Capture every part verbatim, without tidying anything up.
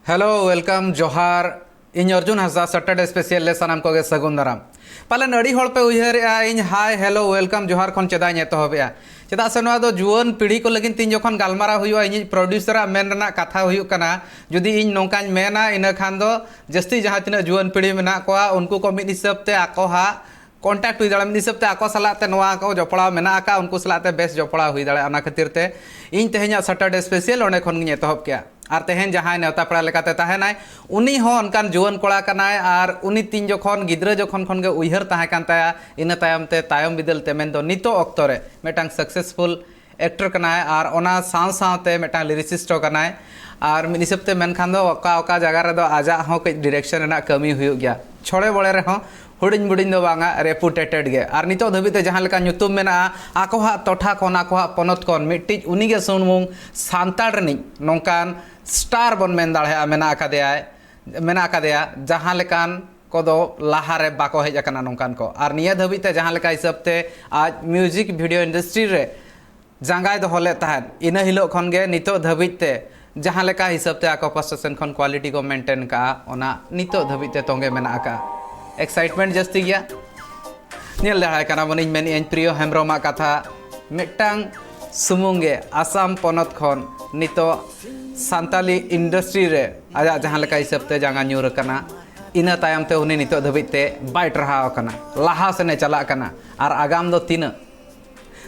Hello, welcome, ᱡᱚᱦᱟᱨ᱾ ᱤᱧ ᱚᱨᱡᱩᱱ ᱦᱟᱸᱥᱫᱟ, Saturday Special ᱨᱮ ᱥᱟᱱᱟᱢ ᱠᱚᱜᱮ ᱥᱟᱹᱜᱩᱱ ᱫᱟᱨᱟᱢ᱾ ᱯᱟᱞᱮᱱ ᱟᱹᱰᱤ ᱦᱚᱲ ᱯᱮ ᱩᱭᱦᱟᱹᱨᱮᱜᱼᱟ, ᱤᱧ hi, hello, welcome, ᱡᱚᱦᱟᱨ ᱠᱷᱚᱱ ᱪᱮᱫᱟᱜ ᱤᱧ ᱮᱛᱚᱦᱚᱵᱮᱜᱼᱟ? ᱪᱮᱫᱟᱜ ᱥᱮ ᱱᱚᱣᱟ ᱫᱚ ᱡᱩᱣᱟᱹᱱ ᱯᱤᱲᱦᱤ ᱠᱚ ᱞᱟᱹᱜᱤᱫ ᱛᱮ ᱤᱧ ᱡᱚᱠᱷᱚᱱ ᱜᱟᱞᱢᱟᱨᱟᱣ ᱦᱩᱭᱩᱜᱼᱟ, ᱤᱧᱤᱡ producer ᱟᱜ ᱢᱮᱱ ᱨᱮᱱᱟᱜ ᱠᱟᱛᱷᱟ ᱦᱩᱭᱩᱜ ᱠᱟᱱᱟ, ᱡᱩᱫᱤ ᱤᱧ ᱱᱚᱝᱠᱟᱧ ᱢᱮᱱᱟ, ᱤᱱᱟᱹ ᱠᱷᱟᱱ ᱫᱚ ᱡᱟᱹᱥᱛᱤ ᱡᱟᱦᱟᱸ ᱛᱤᱱᱟᱹᱜ ᱡᱩᱣᱟᱹᱱ ᱯᱤᱲᱦᱤ ᱢᱮᱱᱟᱜ ᱠᱚᱣᱟ, ᱩᱱᱠᱩ ᱠᱚ ᱢᱤᱫ ᱦᱤᱥᱟᱹᱵ ᱛᱮ ᱟᱠᱚ ᱦᱟᱸᱜ contact ᱦᱩᱭ ᱫᱟᱲᱮᱭᱟᱜᱼᱟ, ᱢᱤᱫ ᱦᱤᱥᱟᱹᱵ ᱛᱮ ᱟᱠᱚ ᱥᱟᱞᱟᱜ ᱛᱮ ᱱᱚᱣᱟ ᱠᱚ ᱡᱚᱯᱲᱟᱣ ᱢᱮᱱᱟᱜ ᱟᱠᱟᱫ, ᱩᱱᱠᱩ ᱥᱟᱞᱟᱜ ᱛᱮ ᱵᱮᱥ ᱡᱚᱯᱲᱟᱣ ᱦᱩᱭ ᱫᱟᱲᱮᱭᱟᱜᱼᱟ᱾ ᱚᱱᱟ ᱠᱷᱟᱹᱛᱤᱨ ᱛᱮ ᱤᱧ ᱛᱮᱦᱮᱧᱟᱜ Saturday Special ᱚᱸᱰᱮ ᱠᱷᱚᱱ ᱜᱤᱧ ᱮᱛᱚᱦᱚᱵ ᱠᱮᱜᱼᱟ᱾ ᱟᱨ ᱛᱮᱦᱮᱧ ᱡᱟᱦᱟᱸᱭ ᱱᱮᱣᱛᱟ ᱯᱮᱲᱟ ᱞᱮᱠᱟᱛᱮ ᱛᱟᱦᱮᱱᱟᱭ, ᱩᱱᱤ ᱦᱚᱸ ᱚᱱᱠᱟᱱ ᱡᱩᱣᱟᱹᱱ ᱠᱚᱲᱟ ᱠᱟᱱᱟᱭ, ᱟᱨ ᱩᱱᱤ ᱛᱤᱧ ᱡᱚᱠᱷᱚᱱ ᱜᱤᱫᱽᱨᱟᱹ ᱡᱚᱠᱷᱚᱱ ᱠᱷᱚᱱ ᱜᱮ ᱩᱭᱦᱟᱹᱨ ᱛᱟᱦᱮᱸ ᱠᱟᱱ ᱛᱟᱭᱟ, ᱤᱱᱟᱹ ᱛᱟᱭᱚᱢ ᱛᱮ ᱛᱟᱭᱚᱢ ᱵᱤᱫᱟᱹᱞ ᱛᱮ ᱢᱮᱱᱫᱚ ᱱᱤᱛᱚᱜ ᱚᱠᱛᱚ ᱨᱮ ᱢᱤᱫᱴᱟᱝ successful actor ᱠᱟᱱᱟᱭ, ᱟᱨ ᱚᱱᱟ ᱥᱟᱶ ᱥᱟᱶᱛᱮ ᱢᱤᱫᱴᱟᱝ lyricist ᱦᱚᱸ ᱠᱟᱱᱟᱭ᱾ ᱟᱨ ᱢᱤᱫ ᱦᱤᱥᱟᱹᱵ ᱛᱮ ᱢᱮᱱᱠᱷᱟᱱ ᱫᱚ ᱚᱠᱟ ᱚᱠᱟ ᱡᱟᱭᱜᱟ ᱨᱮᱫᱚ ᱟᱡᱟᱜ ᱦᱚᱸ ᱠᱟᱹᱡ direction ᱨᱮᱱᱟᱜ ᱠᱟᱹᱢᱤ ᱦᱩᱭᱩᱜ ᱜᱮᱭᱟ, ᱪᱷᱚᱲᱮ ᱵᱚᱲᱮ ᱨᱮᱦᱚᱸ ᱦᱩᱰᱤᱧ ᱵᱩᱰᱤᱧ ᱫᱚ ᱵᱟᱝᱟ, reputed ᱜᱮ᱾ ᱟᱨ ᱱᱤᱛᱚᱜ ᱫᱷᱟᱹᱵᱤᱡ ᱛᱮ ᱡᱟᱦᱟᱸ ᱞᱮᱠᱟ ᱧᱩᱛᱩᱢ ᱢᱮᱱᱟᱜᱼᱟ, ᱟᱠᱚᱣᱟᱜ ᱴᱚᱴᱷᱟ ᱠᱷᱚᱱ, ᱟᱠᱚᱣᱟᱜ ᱯᱚᱱᱚᱛ ᱠᱷᱚᱱ ᱢᱤᱫᱴᱤᱡ ᱩᱱᱤᱜᱮ ᱥᱩᱢᱩᱝ ᱥᱟᱱᱛᱟᱲ ᱨᱤᱱᱤᱡ ᱱᱚᱝᱠᱟᱱ star ᱵᱚᱱ ᱢᱮᱱ ᱫᱟᱲᱮᱭᱟᱜᱼᱟ, ᱢᱮᱱᱟᱜ ᱟᱠᱟᱫᱮᱭᱟᱭ, ᱢᱮᱱᱟᱜ ᱟᱠᱟᱫᱮᱭᱟ, ᱡᱟᱦᱟᱸ ᱞᱮᱠᱟᱱ ᱠᱚᱫᱚ ᱞᱟᱦᱟᱨᱮ ᱵᱟᱠᱚ ᱦᱮᱡ ᱟᱠᱟᱱᱟ ᱱᱚᱝᱠᱟᱱ ᱠᱚ᱾ ᱟᱨ ᱱᱤᱭᱟᱹ ᱫᱷᱟᱹᱵᱤᱡ ᱛᱮ ᱡᱟᱦᱟᱸ ᱞᱮᱠᱟ ᱦᱤᱥᱟᱹᱵ ᱛᱮ ᱟᱡ music video industry ᱨᱮ ᱡᱟᱸᱜᱟᱭ ᱫᱚᱦᱚ ᱞᱮᱫ ᱛᱟᱦᱮᱸᱫ, ᱤᱱᱟᱹ ᱦᱤᱞᱳᱜ ᱠᱷᱚᱱ ᱜᱮ ᱱᱤᱛᱚᱜ ᱫᱷᱟᱹᱵᱤᱡ ᱛᱮ ᱡᱟᱦᱟᱸ ᱞᱮᱠᱟ ᱦᱤᱥᱟᱹᱵ ᱛᱮ ᱟᱠᱚ ᱯᱟᱥᱴᱟ ᱥᱮᱱ ᱠᱷᱚᱱ quality ᱠᱚ maintain ᱠᱟᱜᱼᱟ, ᱚᱱᱟ ᱱᱤᱛᱚᱜ ᱫᱷᱟᱹᱵᱤᱡ ᱛᱮ ᱛᱚᱸᱜᱮ ᱢᱮᱱᱟᱜ ᱟᱠᱟᱫᱼᱟ᱾ Excitement ᱡᱟᱹᱥᱛᱤ ᱜᱮᱭᱟ᱾ ᱧᱮᱞ ᱫᱟᱲᱮᱭᱟᱜ ᱠᱟᱱᱟ ᱵᱚᱱ, ᱤᱧ ᱢᱮᱱᱮᱫ ᱟᱹᱧ ᱯᱨᱤᱭᱚ ᱦᱮᱢᱵᱨᱚᱢᱟᱜ ᱠᱟᱛᱷᱟ, ᱢᱤᱫᱴᱟᱝ ᱥᱩᱢᱩᱝ ᱜᱮ ᱟᱥᱟᱢ ᱯᱚᱱᱚᱛ ᱠᱷᱚᱱ ᱱᱤᱛᱚᱜ ᱥᱟᱱᱛᱟᱞᱤ industry ᱨᱮ ᱟᱡᱟᱜ ᱡᱟᱦᱟᱸ ᱞᱮᱠᱟ ᱦᱤᱥᱟᱹᱵ ᱛᱮ ᱡᱟᱸᱜᱟ ᱧᱩᱨ ᱟᱠᱟᱱᱟ, ᱤᱱᱟᱹ ᱛᱟᱭᱚᱢ ᱛᱮ ᱩᱱᱤ ᱱᱤᱛᱚᱜ ᱫᱷᱟᱹᱵᱤᱡ ᱛᱮ ᱵᱟᱭ ᱴᱟᱨᱦᱟᱣ ᱟᱠᱟᱱᱟ, ᱞᱟᱦᱟ ᱥᱮᱱᱮ ᱪᱟᱞᱟᱜ ᱠᱟᱱᱟ᱾ ᱟᱨ ᱟᱜᱟᱢ ᱫᱚ ᱛᱤᱱᱟᱹᱜ,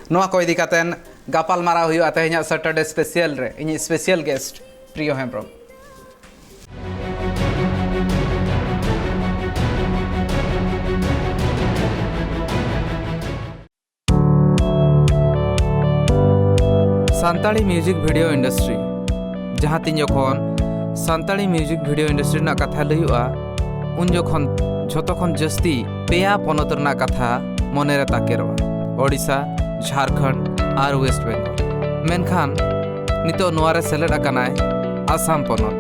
ᱱᱚᱣᱟ ᱠᱚ ᱤᱫᱤ ᱠᱟᱛᱮᱱ ᱜᱟᱯᱟᱞ ᱢᱟᱨᱟᱣ ᱦᱩᱭᱩᱜᱼᱟ ᱛᱮᱦᱮᱧᱟᱜ Saturday Special ᱨᱮ, ᱤᱧᱤᱡ special guest ᱯᱨᱤᱭᱚ Hembrom. Santali music video industry, ᱡᱟᱦᱟᱸ ᱛᱤᱱ ᱡᱚᱠᱷᱚᱱ ᱥᱟᱱᱛᱟᱲᱤ music video industry ᱨᱮᱱᱟᱜ ᱠᱟᱛᱷᱟ ᱞᱟᱹᱭᱚᱜᱼᱟ, ᱩᱱ ᱡᱚᱠᱷᱚᱱ ᱡᱷᱚᱛᱚ ᱠᱷᱚᱱ ᱡᱟᱹᱥᱛᱤ ᱯᱮᱭᱟ ᱯᱚᱱᱚᱛ ᱨᱮᱱᱟᱜ ᱠᱟᱛᱷᱟ ᱢᱚᱱᱮᱨᱮ ᱛᱟᱠᱮᱨᱚᱜᱼᱟ, ᱳᱰᱤᱥᱟ, ᱡᱷᱟᱲᱠᱷᱚᱸᱰ ᱟᱨ West Bengal᱾ ᱢᱮᱱᱠᱷᱟᱱ ᱱᱤᱛᱚᱜ ᱱᱚᱣᱟ ᱨᱮ ᱥᱮᱞᱮᱫ ᱟᱠᱟᱱᱟᱭ ᱟᱥᱟᱢ ᱯᱚᱱᱚᱛ᱾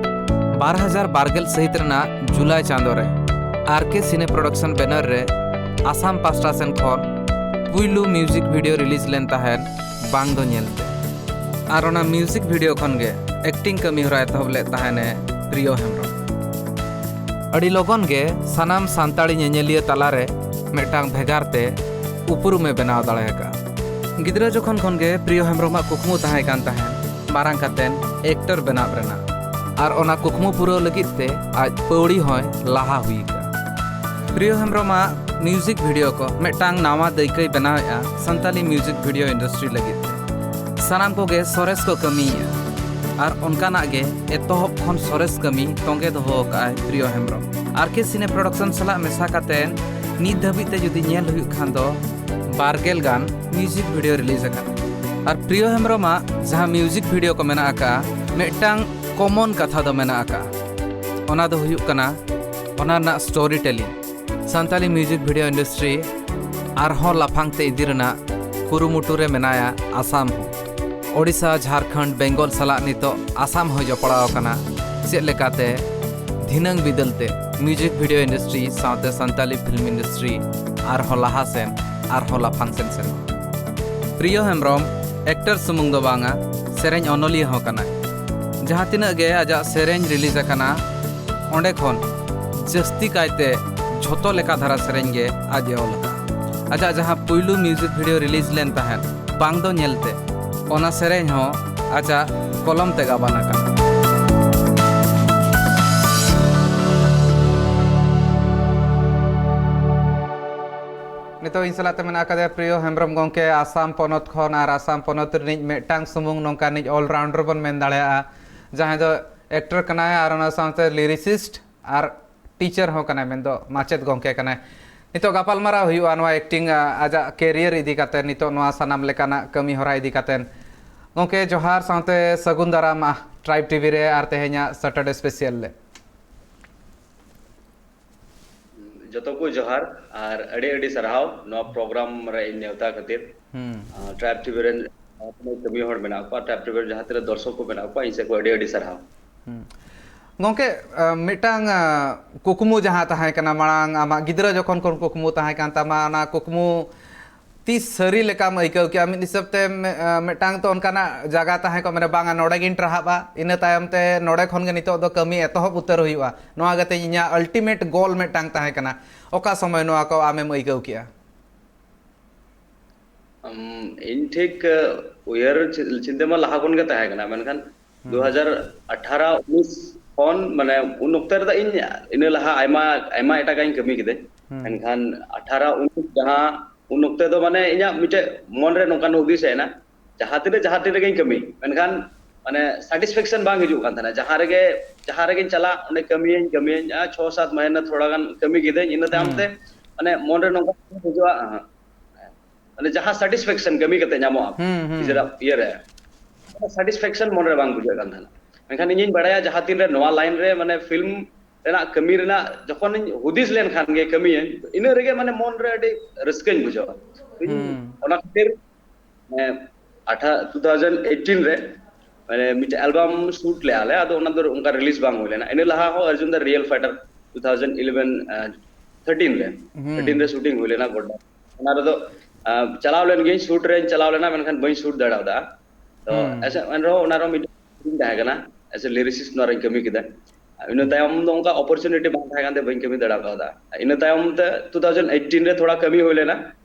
ᱵᱟᱨ ᱦᱟᱡᱟᱨ ᱵᱟᱨ ᱜᱮᱞ ᱥᱟᱹᱦᱤᱛ ᱨᱮᱱᱟᱜ ᱡᱩᱞᱟᱭ ᱪᱟᱸᱫᱳ ᱨᱮ ᱟᱨ ᱠᱮ ᱥᱤᱱᱮ production banner ᱨᱮ ᱟᱥᱟᱢ ᱯᱟᱥᱴᱟ ᱥᱮᱱ ᱠᱷᱚᱱ ᱯᱩᱭᱞᱩ music video release ᱞᱮᱱ ᱛᱟᱦᱮᱸᱫ ᱵᱟᱝ ᱫᱚ ᱧᱮᱞ ᱛᱮ᱾ ᱟᱨ ᱚᱱᱟ music video ᱠᱷᱚᱱ ᱜᱮ acting ᱠᱟᱹᱢᱤ ᱦᱚᱨᱟ ᱮᱛᱚᱦᱚᱵ ᱞᱮᱫ ᱛᱟᱦᱮᱱᱮ ᱯᱨᱤᱭᱚ ᱦᱮᱢᱵᱨᱚᱢ᱾ ᱟᱹᱰᱤ ᱞᱚᱜᱚᱱ ᱜᱮ ᱥᱟᱱᱟᱢ ᱥᱟᱱᱛᱟᱲᱤ ᱧᱮᱧᱮᱞᱤᱭᱟᱹ ᱛᱟᱞᱟᱨᱮ ᱢᱤᱫᱴᱟᱝ ᱵᱷᱮᱜᱟᱨ ᱛᱮ ᱩᱯᱨᱩᱢᱮ ᱵᱮᱱᱟᱣ ᱫᱟᱲᱮ ᱟᱠᱟᱫᱼᱟ᱾ ᱜᱤᱫᱽᱨᱟᱹ ᱡᱚᱠᱷᱚᱱ ᱠᱷᱚᱱ ᱜᱮ ᱯᱨᱤᱭᱚ ᱦᱮᱢᱵᱨᱚᱢᱟᱜ ᱠᱩᱠᱢᱩ ᱛᱟᱦᱮᱸ ᱠᱟᱱ ᱛᱟᱦᱮᱸᱫ ᱢᱟᱨᱟᱝ ᱠᱟᱛᱮᱱ ᱮᱠᱴᱚᱨ ᱵᱮᱱᱟᱣ ᱨᱮᱱᱟᱜ, ᱟᱨ ᱚᱱᱟ ᱠᱩᱠᱢᱩ ᱯᱩᱨᱟᱹᱣ ᱞᱟᱹᱜᱤᱫ ᱛᱮ ᱟᱡ ᱯᱟᱹᱣᱲᱤ ᱦᱚᱸᱭ ᱞᱟᱦᱟ ᱦᱩᱭ ᱟᱠᱟᱫᱼᱟ᱾ ᱯᱨᱤᱭᱚ ᱦᱮᱢᱵᱨᱚᱢᱟᱜ ᱢᱤᱣᱡᱤᱠ ᱵᱷᱤᱰᱤᱭᱳ ᱠᱚ ᱢᱤᱫᱴᱟᱝ ᱱᱟᱣᱟ ᱫᱟᱹᱭᱠᱟᱹᱭ ᱵᱮᱱᱟᱣᱮᱫᱼᱟ ᱥᱟᱱᱛᱟᱞᱤ ᱢᱤᱣᱡᱤᱠ ᱵᱷᱤᱰᱤᱭᱳ ᱤᱱᱰᱟᱥᱴᱨᱤ ᱞᱟᱹᱜᱤᱫ ᱛᱮ᱾ ᱥᱟᱱᱟᱢ ᱠᱚᱜᱮ ᱥᱚᱨᱮᱥ ᱠᱚ ᱠᱟᱹᱢᱤᱭᱮᱫᱼᱟ, ᱟᱨ ᱚᱱᱠᱟᱱᱟᱜ ᱜᱮ ᱮᱛᱚᱦᱚᱵ ᱠᱷᱚᱱ ᱥᱚᱨᱮᱥ ᱠᱟᱹᱢᱤ ᱛᱚᱸᱜᱮ ᱫᱚᱦᱚ ᱟᱠᱟᱫᱼᱟᱭ ᱯᱨᱤᱭᱚ ᱦᱮᱢᱵᱨᱚᱢ᱾ ᱟᱨ ᱠᱮ ᱥᱤᱱᱮ ᱯᱨᱚᱰᱟᱠᱥᱚᱱ ᱥᱟᱞᱟᱜ ᱢᱮᱥᱟ ᱠᱟᱛᱮ ᱱᱤᱛ ᱫᱷᱟᱹᱵᱤᱡ ᱛᱮ ᱡᱩᱫᱤ ᱧᱮᱞ ᱦᱩᱭᱩᱜ ᱠᱷᱟᱱ ᱫᱚ ᱵᱟᱨ ᱜᱮᱞ ᱜᱟᱱ ᱢᱤᱣᱡᱤᱠ ᱵᱷᱤᱰᱤᱭᱳ ᱨᱤᱞᱤᱡᱽ ᱟᱠᱟᱱᱟ᱾ ᱟᱨ ᱯᱨᱤᱭᱚ ᱦᱮᱢᱵᱨᱚᱢᱟᱜ ᱡᱟᱦᱟᱸ ᱢᱤᱣᱡᱤᱠ ᱵᱷᱤᱰᱤᱭᱳ ᱠᱚ ᱢᱮᱱᱟᱜ ᱟᱠᱟᱫᱼᱟ, ᱢᱤᱫᱴᱟᱝ ᱠᱚᱢᱚᱱ ᱠᱟᱛᱷᱟ ᱫᱚ ᱢᱮᱱᱟᱜ ᱟᱠᱟᱫᱼᱟ, ᱚᱱᱟ ᱫᱚ ᱦᱩᱭᱩᱜ ᱠᱟᱱᱟ ᱚᱱᱟ ᱨᱮᱱᱟᱜ story telling. Santali music video industry ᱟᱨᱦᱚᱸ ᱞᱟᱯᱷᱟᱝ ᱛᱮ ᱤᱫᱤ ᱨᱮᱱᱟᱜ ᱠᱩᱨᱩᱢᱩᱴᱩ ᱨᱮ ᱢᱮᱱᱟᱭᱟ ᱟᱥᱟᱢ ᱦᱚᱸ᱾ ᱳᱰᱤᱥᱟ, ᱡᱷᱟᱨᱠᱷᱚᱸᱰ, ᱵᱮᱝᱜᱚᱞ ᱥᱟᱞᱟᱜ ᱱᱤᱛᱚᱜ ᱟᱥᱟᱢ ᱦᱚᱸᱭ ᱡᱚᱯᱲᱟᱣ ᱟᱠᱟᱱᱟ᱾ ᱪᱮᱫ ᱞᱮᱠᱟᱛᱮ ᱫᱷᱤᱱᱟᱹᱝ ᱵᱤᱫᱟᱹᱞ ᱛᱮ ᱢᱤᱣᱡᱤᱠ ᱵᱷᱤᱰᱤᱭᱳ ᱤᱱᱰᱟᱥᱴᱨᱤ ᱥᱟᱶᱛᱮ ᱥᱟᱱᱛᱟᱞᱤ ᱯᱷᱤᱞᱢ ᱤᱱᱰᱟᱥᱴᱨᱤ ᱟᱨᱦᱚᱸ ᱞᱟᱦᱟ ᱥᱮᱱ, ᱟᱨᱦᱚᱸ ᱞᱟᱯᱷᱟᱝ ᱥᱮᱱ ᱥᱮᱱᱚᱜᱼᱟ᱾ ᱯᱨᱤᱭᱚ ᱦᱮᱢᱵᱨᱚᱢ ᱮᱠᱴᱚᱨ ᱥᱩᱢᱩᱝ ᱫᱚ ᱵᱟᱝᱟ, ᱥᱮᱨᱮᱧ ᱚᱱᱚᱞᱤᱭᱟᱹ ᱦᱚᱸ ᱠᱟᱱᱟᱭ᱾ ᱡᱟᱦᱟᱸ ᱛᱤᱱᱟᱹᱜ ᱜᱮ ᱟᱡᱟᱜ ᱥᱮᱨᱮᱧ ᱨᱤᱞᱤᱡᱽ ᱟᱠᱟᱱᱟ, ᱚᱸᱰᱮ ᱠᱷᱚᱱ ᱡᱟᱹᱥᱛᱤ ᱠᱟᱭᱛᱮ ᱡᱷᱚᱛᱚ ᱞᱮᱠᱟ ᱫᱷᱟᱨᱟ ᱥᱮᱨᱮᱧ ᱜᱮ ᱟᱡ ᱮ ᱚᱞ ᱟᱠᱟᱫᱼᱟ᱾ ᱟᱡᱟᱜ ᱡᱟᱦᱟᱸ ᱯᱩᱭᱞᱩ ᱢᱤᱣᱡᱤᱠ ᱵᱷᱤᱰᱤᱭᱳ ᱨᱤᱞᱤᱡᱽ ᱞᱮᱱ ᱛᱟᱦᱮᱸᱫ, ᱵᱟᱝ ᱫᱚ ᱧᱮᱞᱛᱮ, ᱚᱱᱟ ᱥᱮᱨᱮᱧ ᱦᱚᱸ ᱟᱡᱟᱜ ᱠᱚᱞᱚᱢ ᱛᱮ ᱜᱟᱵᱟᱱ ᱟᱠᱟᱱᱟ᱾ ᱱᱤᱛᱚᱜ ᱤᱧ ᱥᱟᱞᱟᱜ ᱛᱮ ᱢᱮᱱᱟᱜ ᱟᱠᱟᱫᱮᱭᱟ ᱯᱨᱤᱭᱚ ᱦᱮᱢᱵᱨᱚᱢ ᱜᱚᱢᱠᱮ, ᱟᱥᱟᱢ ᱯᱚᱱᱚᱛ ᱠᱷᱚᱱ, ᱟᱨ ᱟᱥᱟᱢ ᱯᱚᱱᱚᱛ ᱨᱤᱱᱤᱡ ᱢᱤᱫᱴᱟᱝ ᱥᱩᱢᱩᱝ ᱱᱚᱝᱠᱟᱱᱤᱡ ᱚᱞᱨᱟᱣᱩᱱᱰᱟᱨ ᱵᱚᱱ ᱢᱮᱱ ᱫᱟᱲᱮᱭᱟᱜᱼᱟ, ᱡᱟᱦᱟᱸᱭ ᱫᱚ ᱮᱠᱴᱚᱨ ᱠᱟᱱᱟᱭ ᱟᱨ ᱚᱱᱟ ᱥᱟᱶᱛᱮ ᱞᱤᱨᱤᱥᱤᱥᱴ ᱟᱨ ᱴᱤᱪᱟᱨ ᱦᱚᱸ ᱠᱟᱱᱟᱭ, ᱢᱮᱱᱫᱚ ᱢᱟᱪᱮᱫ ᱜᱚᱢᱠᱮ ᱠᱟᱱᱟᱭ᱾ ᱱᱤᱛᱚᱜ ᱜᱟᱯᱟᱞᱢᱟᱨᱟᱣ ᱦᱩᱭᱩᱜᱼᱟ ᱱᱚᱣᱟ ᱮᱠᱴᱤᱝ, ᱟ, ᱟᱡᱟᱜ ᱠᱮᱨᱤᱭᱟᱨ ᱤᱫᱤ ᱠᱟᱛᱮ, ᱱᱤᱛᱚᱜ ᱱᱚᱣᱟ ᱥᱟᱱᱟᱢ ᱞᱮᱠᱟᱱᱟᱜ ᱠᱟᱹᱢᱤ ᱦᱚᱨᱟ ᱤᱫᱤ ᱠᱟᱛᱮ᱾ ᱜᱚᱢᱠᱮ ᱡᱚᱦᱟᱨ, ᱥᱟᱶᱛᱮ ᱥᱟᱹᱜᱩᱱ ᱫᱟᱨᱟᱢ, ᱟ, ᱴᱨᱟᱭᱤᱵᱽ ᱴᱤᱵᱷᱤ ᱨᱮ ᱟᱨ ᱛᱮᱦᱮᱧᱟᱜ ᱥᱟᱴᱟᱨᱰᱮ ᱥᱯᱮᱥᱤᱭᱟᱞ ᱨᱮ᱾ ᱡᱚᱛᱚ ᱠᱚ ᱡᱚᱦᱟᱨ ᱟᱨ ᱟᱹᱰᱤ ᱟᱹᱰᱤ ᱥᱟᱨᱦᱟᱣ ᱱᱚᱣᱟ ᱯᱨᱳᱜᱨᱟᱢ ᱨᱮ ᱤᱧ ᱱᱮᱣᱛᱟ ᱠᱷᱟᱹᱛᱤᱨ᱾ ᱦᱩᱸ᱾ ᱟᱨ ᱴᱨᱟᱭᱤᱵᱽ ᱴᱤᱵᱷᱤ ᱨᱮᱱ ᱡᱟᱦᱟᱸ ᱛᱤᱱᱟᱹᱜ ᱠᱟᱹᱢᱤ ᱦᱚᱲ ᱢᱮᱱᱟᱜ ᱠᱚᱣᱟ, ᱴᱨᱟᱭᱤᱵᱽ ᱴᱤᱵᱷᱤ ᱨᱮᱱ ᱡᱟᱦᱟᱸ ᱛᱤᱱᱟᱹᱜ ᱫᱚᱨᱥᱚᱠ ᱠᱚ ᱢᱮᱱᱟᱜ ᱠᱚᱣᱟ, ᱤᱧ ᱥᱮᱫ ᱠᱷᱚᱱ ᱟᱹᱰᱤ ᱟᱹᱰᱤ ᱥᱟᱨᱦᱟᱣ᱾ ᱦᱩᱸ᱾ ᱜᱚᱢᱠᱮ, ᱟ, ᱢᱤᱫᱴᱟᱝ, ᱟ, ᱠᱩᱠᱢᱩ ᱡᱟᱦᱟᱸ ᱛᱟᱦᱮᱸ ᱠᱟᱱᱟ ᱢᱟᱲᱟᱝ, ᱟᱢᱟᱜ ᱜᱤᱫᱽᱨᱟᱹ ᱡᱚᱠᱷᱚᱱ ᱠᱷᱚᱱ ᱠᱩᱠᱢᱩ ᱛᱟᱦᱮᱸ ᱠᱟᱱ ᱛᱟᱢᱟ, ᱚᱱᱟ ᱠᱩᱠᱢᱩ ᱛᱤᱥ ᱥᱟᱹᱨᱤ ᱞᱮᱠᱟᱢ ᱟᱹᱭᱠᱟᱹᱣ ᱠᱮᱜᱼᱟ? ᱢᱤᱫ ᱦᱤᱥᱟᱹᱵ ᱛᱮ ᱢᱮ-, ᱟᱸ, ᱢᱤᱫᱴᱟᱝ ᱛᱚ ᱚᱱᱠᱟᱱᱟᱜ ᱡᱟᱭᱜᱟ ᱛᱟᱦᱮᱸ ᱠᱚᱜ, ᱢᱟᱱᱮ, ᱵᱟᱝᱟ, ᱱᱚᱰᱮ ᱜᱤᱧ ᱴᱨᱟᱦᱟᱵᱼᱟ, ᱤᱱᱟᱹ ᱛᱟᱭᱚᱢ ᱛᱮ ᱱᱚᱰᱮ ᱠᱷᱚᱱ ᱜᱮ ᱱᱤᱛᱚᱜ ᱫᱚ ᱠᱟᱹᱢᱤ ᱮᱛᱚᱦᱚᱵ ᱩᱛᱟᱹᱨ ᱦᱩᱭᱩᱜᱼᱟ, ᱱᱚᱣᱟ ᱜᱮ ᱛᱤᱧ ᱤᱧᱟᱹᱜ ᱟᱞᱴᱤᱢᱮᱴ ᱜᱳᱞ ᱢᱤᱫᱴᱟᱝ ᱛᱟᱦᱮᱸ ᱠᱟᱱᱟ᱾ ᱚᱠᱟ ᱥᱚᱢᱚᱭ ᱱᱚᱣᱟ ᱠᱚ ᱟᱢᱮᱢ ᱟᱹᱭᱠᱟᱹᱣ ᱠᱮᱜᱼᱟ? ᱟᱢ, ᱤᱧ ᱴᱷᱤᱠ, ᱟᱸ, ᱩᱭᱦᱟᱹᱨ ᱪᱤ-, ᱪᱤᱱᱛᱟᱹ ᱢᱟ ᱞᱟᱦᱟ ᱠᱷᱚᱱ ᱜᱮ ᱛᱟᱦᱮᱸ ᱠᱟᱱᱟ, ᱢᱮᱱᱠᱷᱟᱱ ᱦᱩᱸ᱾ ᱫᱩ ᱦᱟᱡᱟᱨ ᱟᱴᱷᱟᱨᱚ ᱩᱱᱤᱥ ᱠᱷᱚᱱ, ᱢᱟᱱᱮ, ᱩᱱ ᱚᱠᱛᱮ ᱨᱮᱫᱚ ᱤᱧ ᱤᱱᱟᱹ ᱞᱟᱦᱟ ᱟᱭᱢᱟ, ᱟᱭᱢᱟ ᱮᱴᱟᱜᱟᱜ ᱤᱧ ᱠᱟᱹᱢᱤ ᱠᱮᱫᱟᱹᱧ᱾ ᱦᱩᱸ᱾ ᱢᱮᱱᱠᱷᱟᱱ ᱟᱴᱷᱟᱨᱚ ᱩᱱᱤᱥ ᱡᱟᱦᱟᱸ, ᱩᱱ ᱚᱠᱛᱮ ᱫᱚ, ᱢᱟᱱᱮ, ᱤᱧᱟᱹᱜ ᱢᱤᱫᱴᱮᱡ ᱢᱚᱱ ᱨᱮ ᱱᱚᱝᱠᱟᱱ ᱦᱩᱫᱤᱥ ᱦᱮᱡ ᱮᱱᱟ, ᱡᱟᱦᱟᱸ ᱛᱤᱱᱟᱹᱜ, ᱡᱟᱦᱟᱸ ᱛᱤᱱ ᱨᱮᱜᱮᱧ ᱠᱟᱹᱢᱤ, ᱢᱮᱱᱠᱷᱟᱱ, ᱢᱟᱱᱮ, ᱥᱟᱴᱤᱥᱯᱷᱮᱠᱥᱚᱱ ᱵᱟᱝ ᱦᱤᱡᱩᱜ ᱠᱟᱱ ᱛᱟᱦᱮᱱᱟ᱾ ᱡᱟᱦᱟᱸ ᱨᱮᱜᱮ, ᱡᱟᱦᱟᱸ ᱨᱮᱜᱮᱧ ᱪᱟᱞᱟᱜ, ᱚᱸᱰᱮ ᱠᱟᱹᱢᱤᱭᱟᱹᱧ, ᱠᱟᱹᱢᱤᱭᱟᱹᱧ, ᱟᱨ ᱪᱷᱚ ᱥᱟᱛ ᱢᱟᱹᱦᱱᱟᱹ ᱛᱷᱚᱲᱟ ᱜᱟᱱ ᱠᱟᱹᱢᱤ ᱠᱤᱫᱟᱹᱧ, ᱤᱱᱟᱹ ᱛᱟᱭᱚᱢ ᱦᱩᱸ᱾ ᱛᱮ, ᱢᱟᱱᱮ, ᱢᱚᱱ ᱨᱮ ᱱᱚᱝᱠᱟ ᱦᱤᱡᱩᱜᱼᱟ, ᱟᱦᱟᱸ, ᱢᱟᱱᱮ, ᱡᱟᱦᱟᱸ ᱥᱟᱴᱤᱥᱯᱷᱮᱠᱥᱚᱱ ᱠᱟᱹᱢᱤ ᱠᱟᱛᱮ ᱧᱟᱢᱚᱜᱼᱟ, ᱦᱩᱸ, ᱦᱩᱸ᱾ ᱱᱤᱡᱮᱨᱟᱜ ᱤᱭᱟᱹ ᱨᱮ, ᱚᱱᱟ ᱥᱟᱴᱤᱥᱯᱷᱮᱠᱥᱚᱱ ᱢᱚᱱ ᱨᱮ ᱵᱟᱝ ᱵᱩᱡᱷᱟᱹᱜ ᱠᱟᱱ ᱛᱟᱦᱮᱱᱟ᱾ ᱢᱮᱱᱠᱷᱟᱱ ᱤᱧᱤᱧ ᱵᱟᱲᱟᱭᱟ, ᱡᱟᱦᱟᱸ ᱛᱤᱱ ᱨᱮ ᱱᱚᱣᱟ ᱞᱟᱭᱤᱱ ᱨᱮ, ᱢᱟᱱᱮ, ᱯᱷᱤᱞᱢ ᱨᱮᱱᱟᱜ ᱠᱟᱹᱢᱤ ᱨᱮᱱᱟᱜ ᱡᱚᱠᱷᱚᱱᱤᱧ ᱦᱩᱫᱤᱥ ᱞᱮᱱᱠᱷᱟᱱ ᱜᱮ ᱠᱟᱹᱢᱤᱭᱟᱹᱧ, ᱤᱱᱟᱹ ᱨᱮᱜᱮ, ᱢᱟᱱᱮ, ᱢᱚᱱ ᱨᱮ ᱟᱹᱰᱤ ᱨᱟᱹᱥᱠᱟᱹᱧ ᱵᱩᱡᱷᱟᱹᱣᱟ᱾ ᱤᱧ ᱦᱩᱸ᱾ ᱚᱱᱟ ᱠᱷᱟᱹᱛᱤᱨ, ᱢᱟᱱᱮ, ᱟᱴᱷᱟ-, ᱴᱩ ᱛᱷᱟᱣᱡᱮᱱᱰ ᱮᱭᱤᱴᱤᱱ ᱨᱮ, ᱢᱟᱱᱮ, ᱢᱤᱫᱴᱮᱱ ᱟᱞᱵᱟᱢ ᱥᱩᱴ ᱞᱮᱜᱼᱟ ᱞᱮ, ᱟᱫᱚ ᱚᱱᱟ ᱫᱚ ᱚᱱᱠᱟ ᱨᱤᱞᱤᱡᱽ ᱵᱟᱝ ᱦᱩᱭ ᱞᱮᱱᱟ᱾ ᱤᱱᱟᱹ ᱞᱟᱦᱟ ᱦᱚᱸ ᱟᱨᱡᱩᱱ ᱫᱟ ᱨᱤᱭᱮᱞ ᱯᱷᱟᱭᱴᱟᱨ ᱴᱩ ᱛᱷᱟᱣᱡᱮᱱᱰ ᱤᱞᱮᱵᱷᱮᱱ, ᱟᱸ, ᱛᱷᱟᱨᱴᱤᱱ ᱨᱮ, ᱦᱩᱸ᱾ ᱛᱷᱟᱨᱴᱤᱱ ᱨᱮ ᱥᱩᱴᱤᱝ ᱦᱩᱭ ᱞᱮᱱᱟ ᱜᱚᱰᱰᱟ᱾ ᱚᱱᱟ ᱨᱮᱫᱚ, ᱟᱸ, ᱪᱟᱞᱟᱣ ᱞᱮᱱ ᱜᱤᱭᱟᱹᱧ, ᱥᱩᱴ ᱨᱮᱧ ᱪᱟᱞᱟᱣ ᱞᱮᱱᱟ, ᱢᱮᱱᱠᱷᱟᱱ ᱵᱟᱹᱧ ᱥᱩᱴ ᱫᱟᱲᱮᱭᱟᱫᱟ᱾ ᱛᱚ, ᱦᱩᱸ᱾ ᱮᱥᱮ-, ᱮᱱᱨᱮᱦᱚᱸ ᱚᱱᱟ ᱨᱮᱦᱚᱸ ᱢᱤᱫᱴᱮᱱ ᱛᱟᱦᱮᱸ ᱠᱟᱱᱟ, as a lyricist ᱱᱚᱣᱟ ᱨᱮᱧ ᱠᱟᱹᱢᱤ ᱠᱮᱫᱟ᱾ ᱤᱱᱟᱹ ᱛᱟᱭᱚᱢ ᱫᱚ ᱚᱱᱠᱟ opportunity ᱵᱟᱝ ᱛᱟᱦᱮᱸ ᱠᱟᱱᱛᱮ ᱵᱟᱹᱧ ᱠᱟᱹᱢᱤ ᱫᱟᱲᱮ ᱠᱟᱣᱫᱟ᱾ ᱤᱱᱟᱹ ᱛᱟᱭᱚᱢ ᱛᱮ ᱴᱩ ᱛᱷᱟᱣᱡᱮᱱᱰ ᱮᱭᱤᱴᱤᱱ ᱨᱮ ᱛᱷᱚᱲᱟ ᱠᱟᱹᱢᱤ ᱦᱩᱭ ᱞᱮᱱᱟ,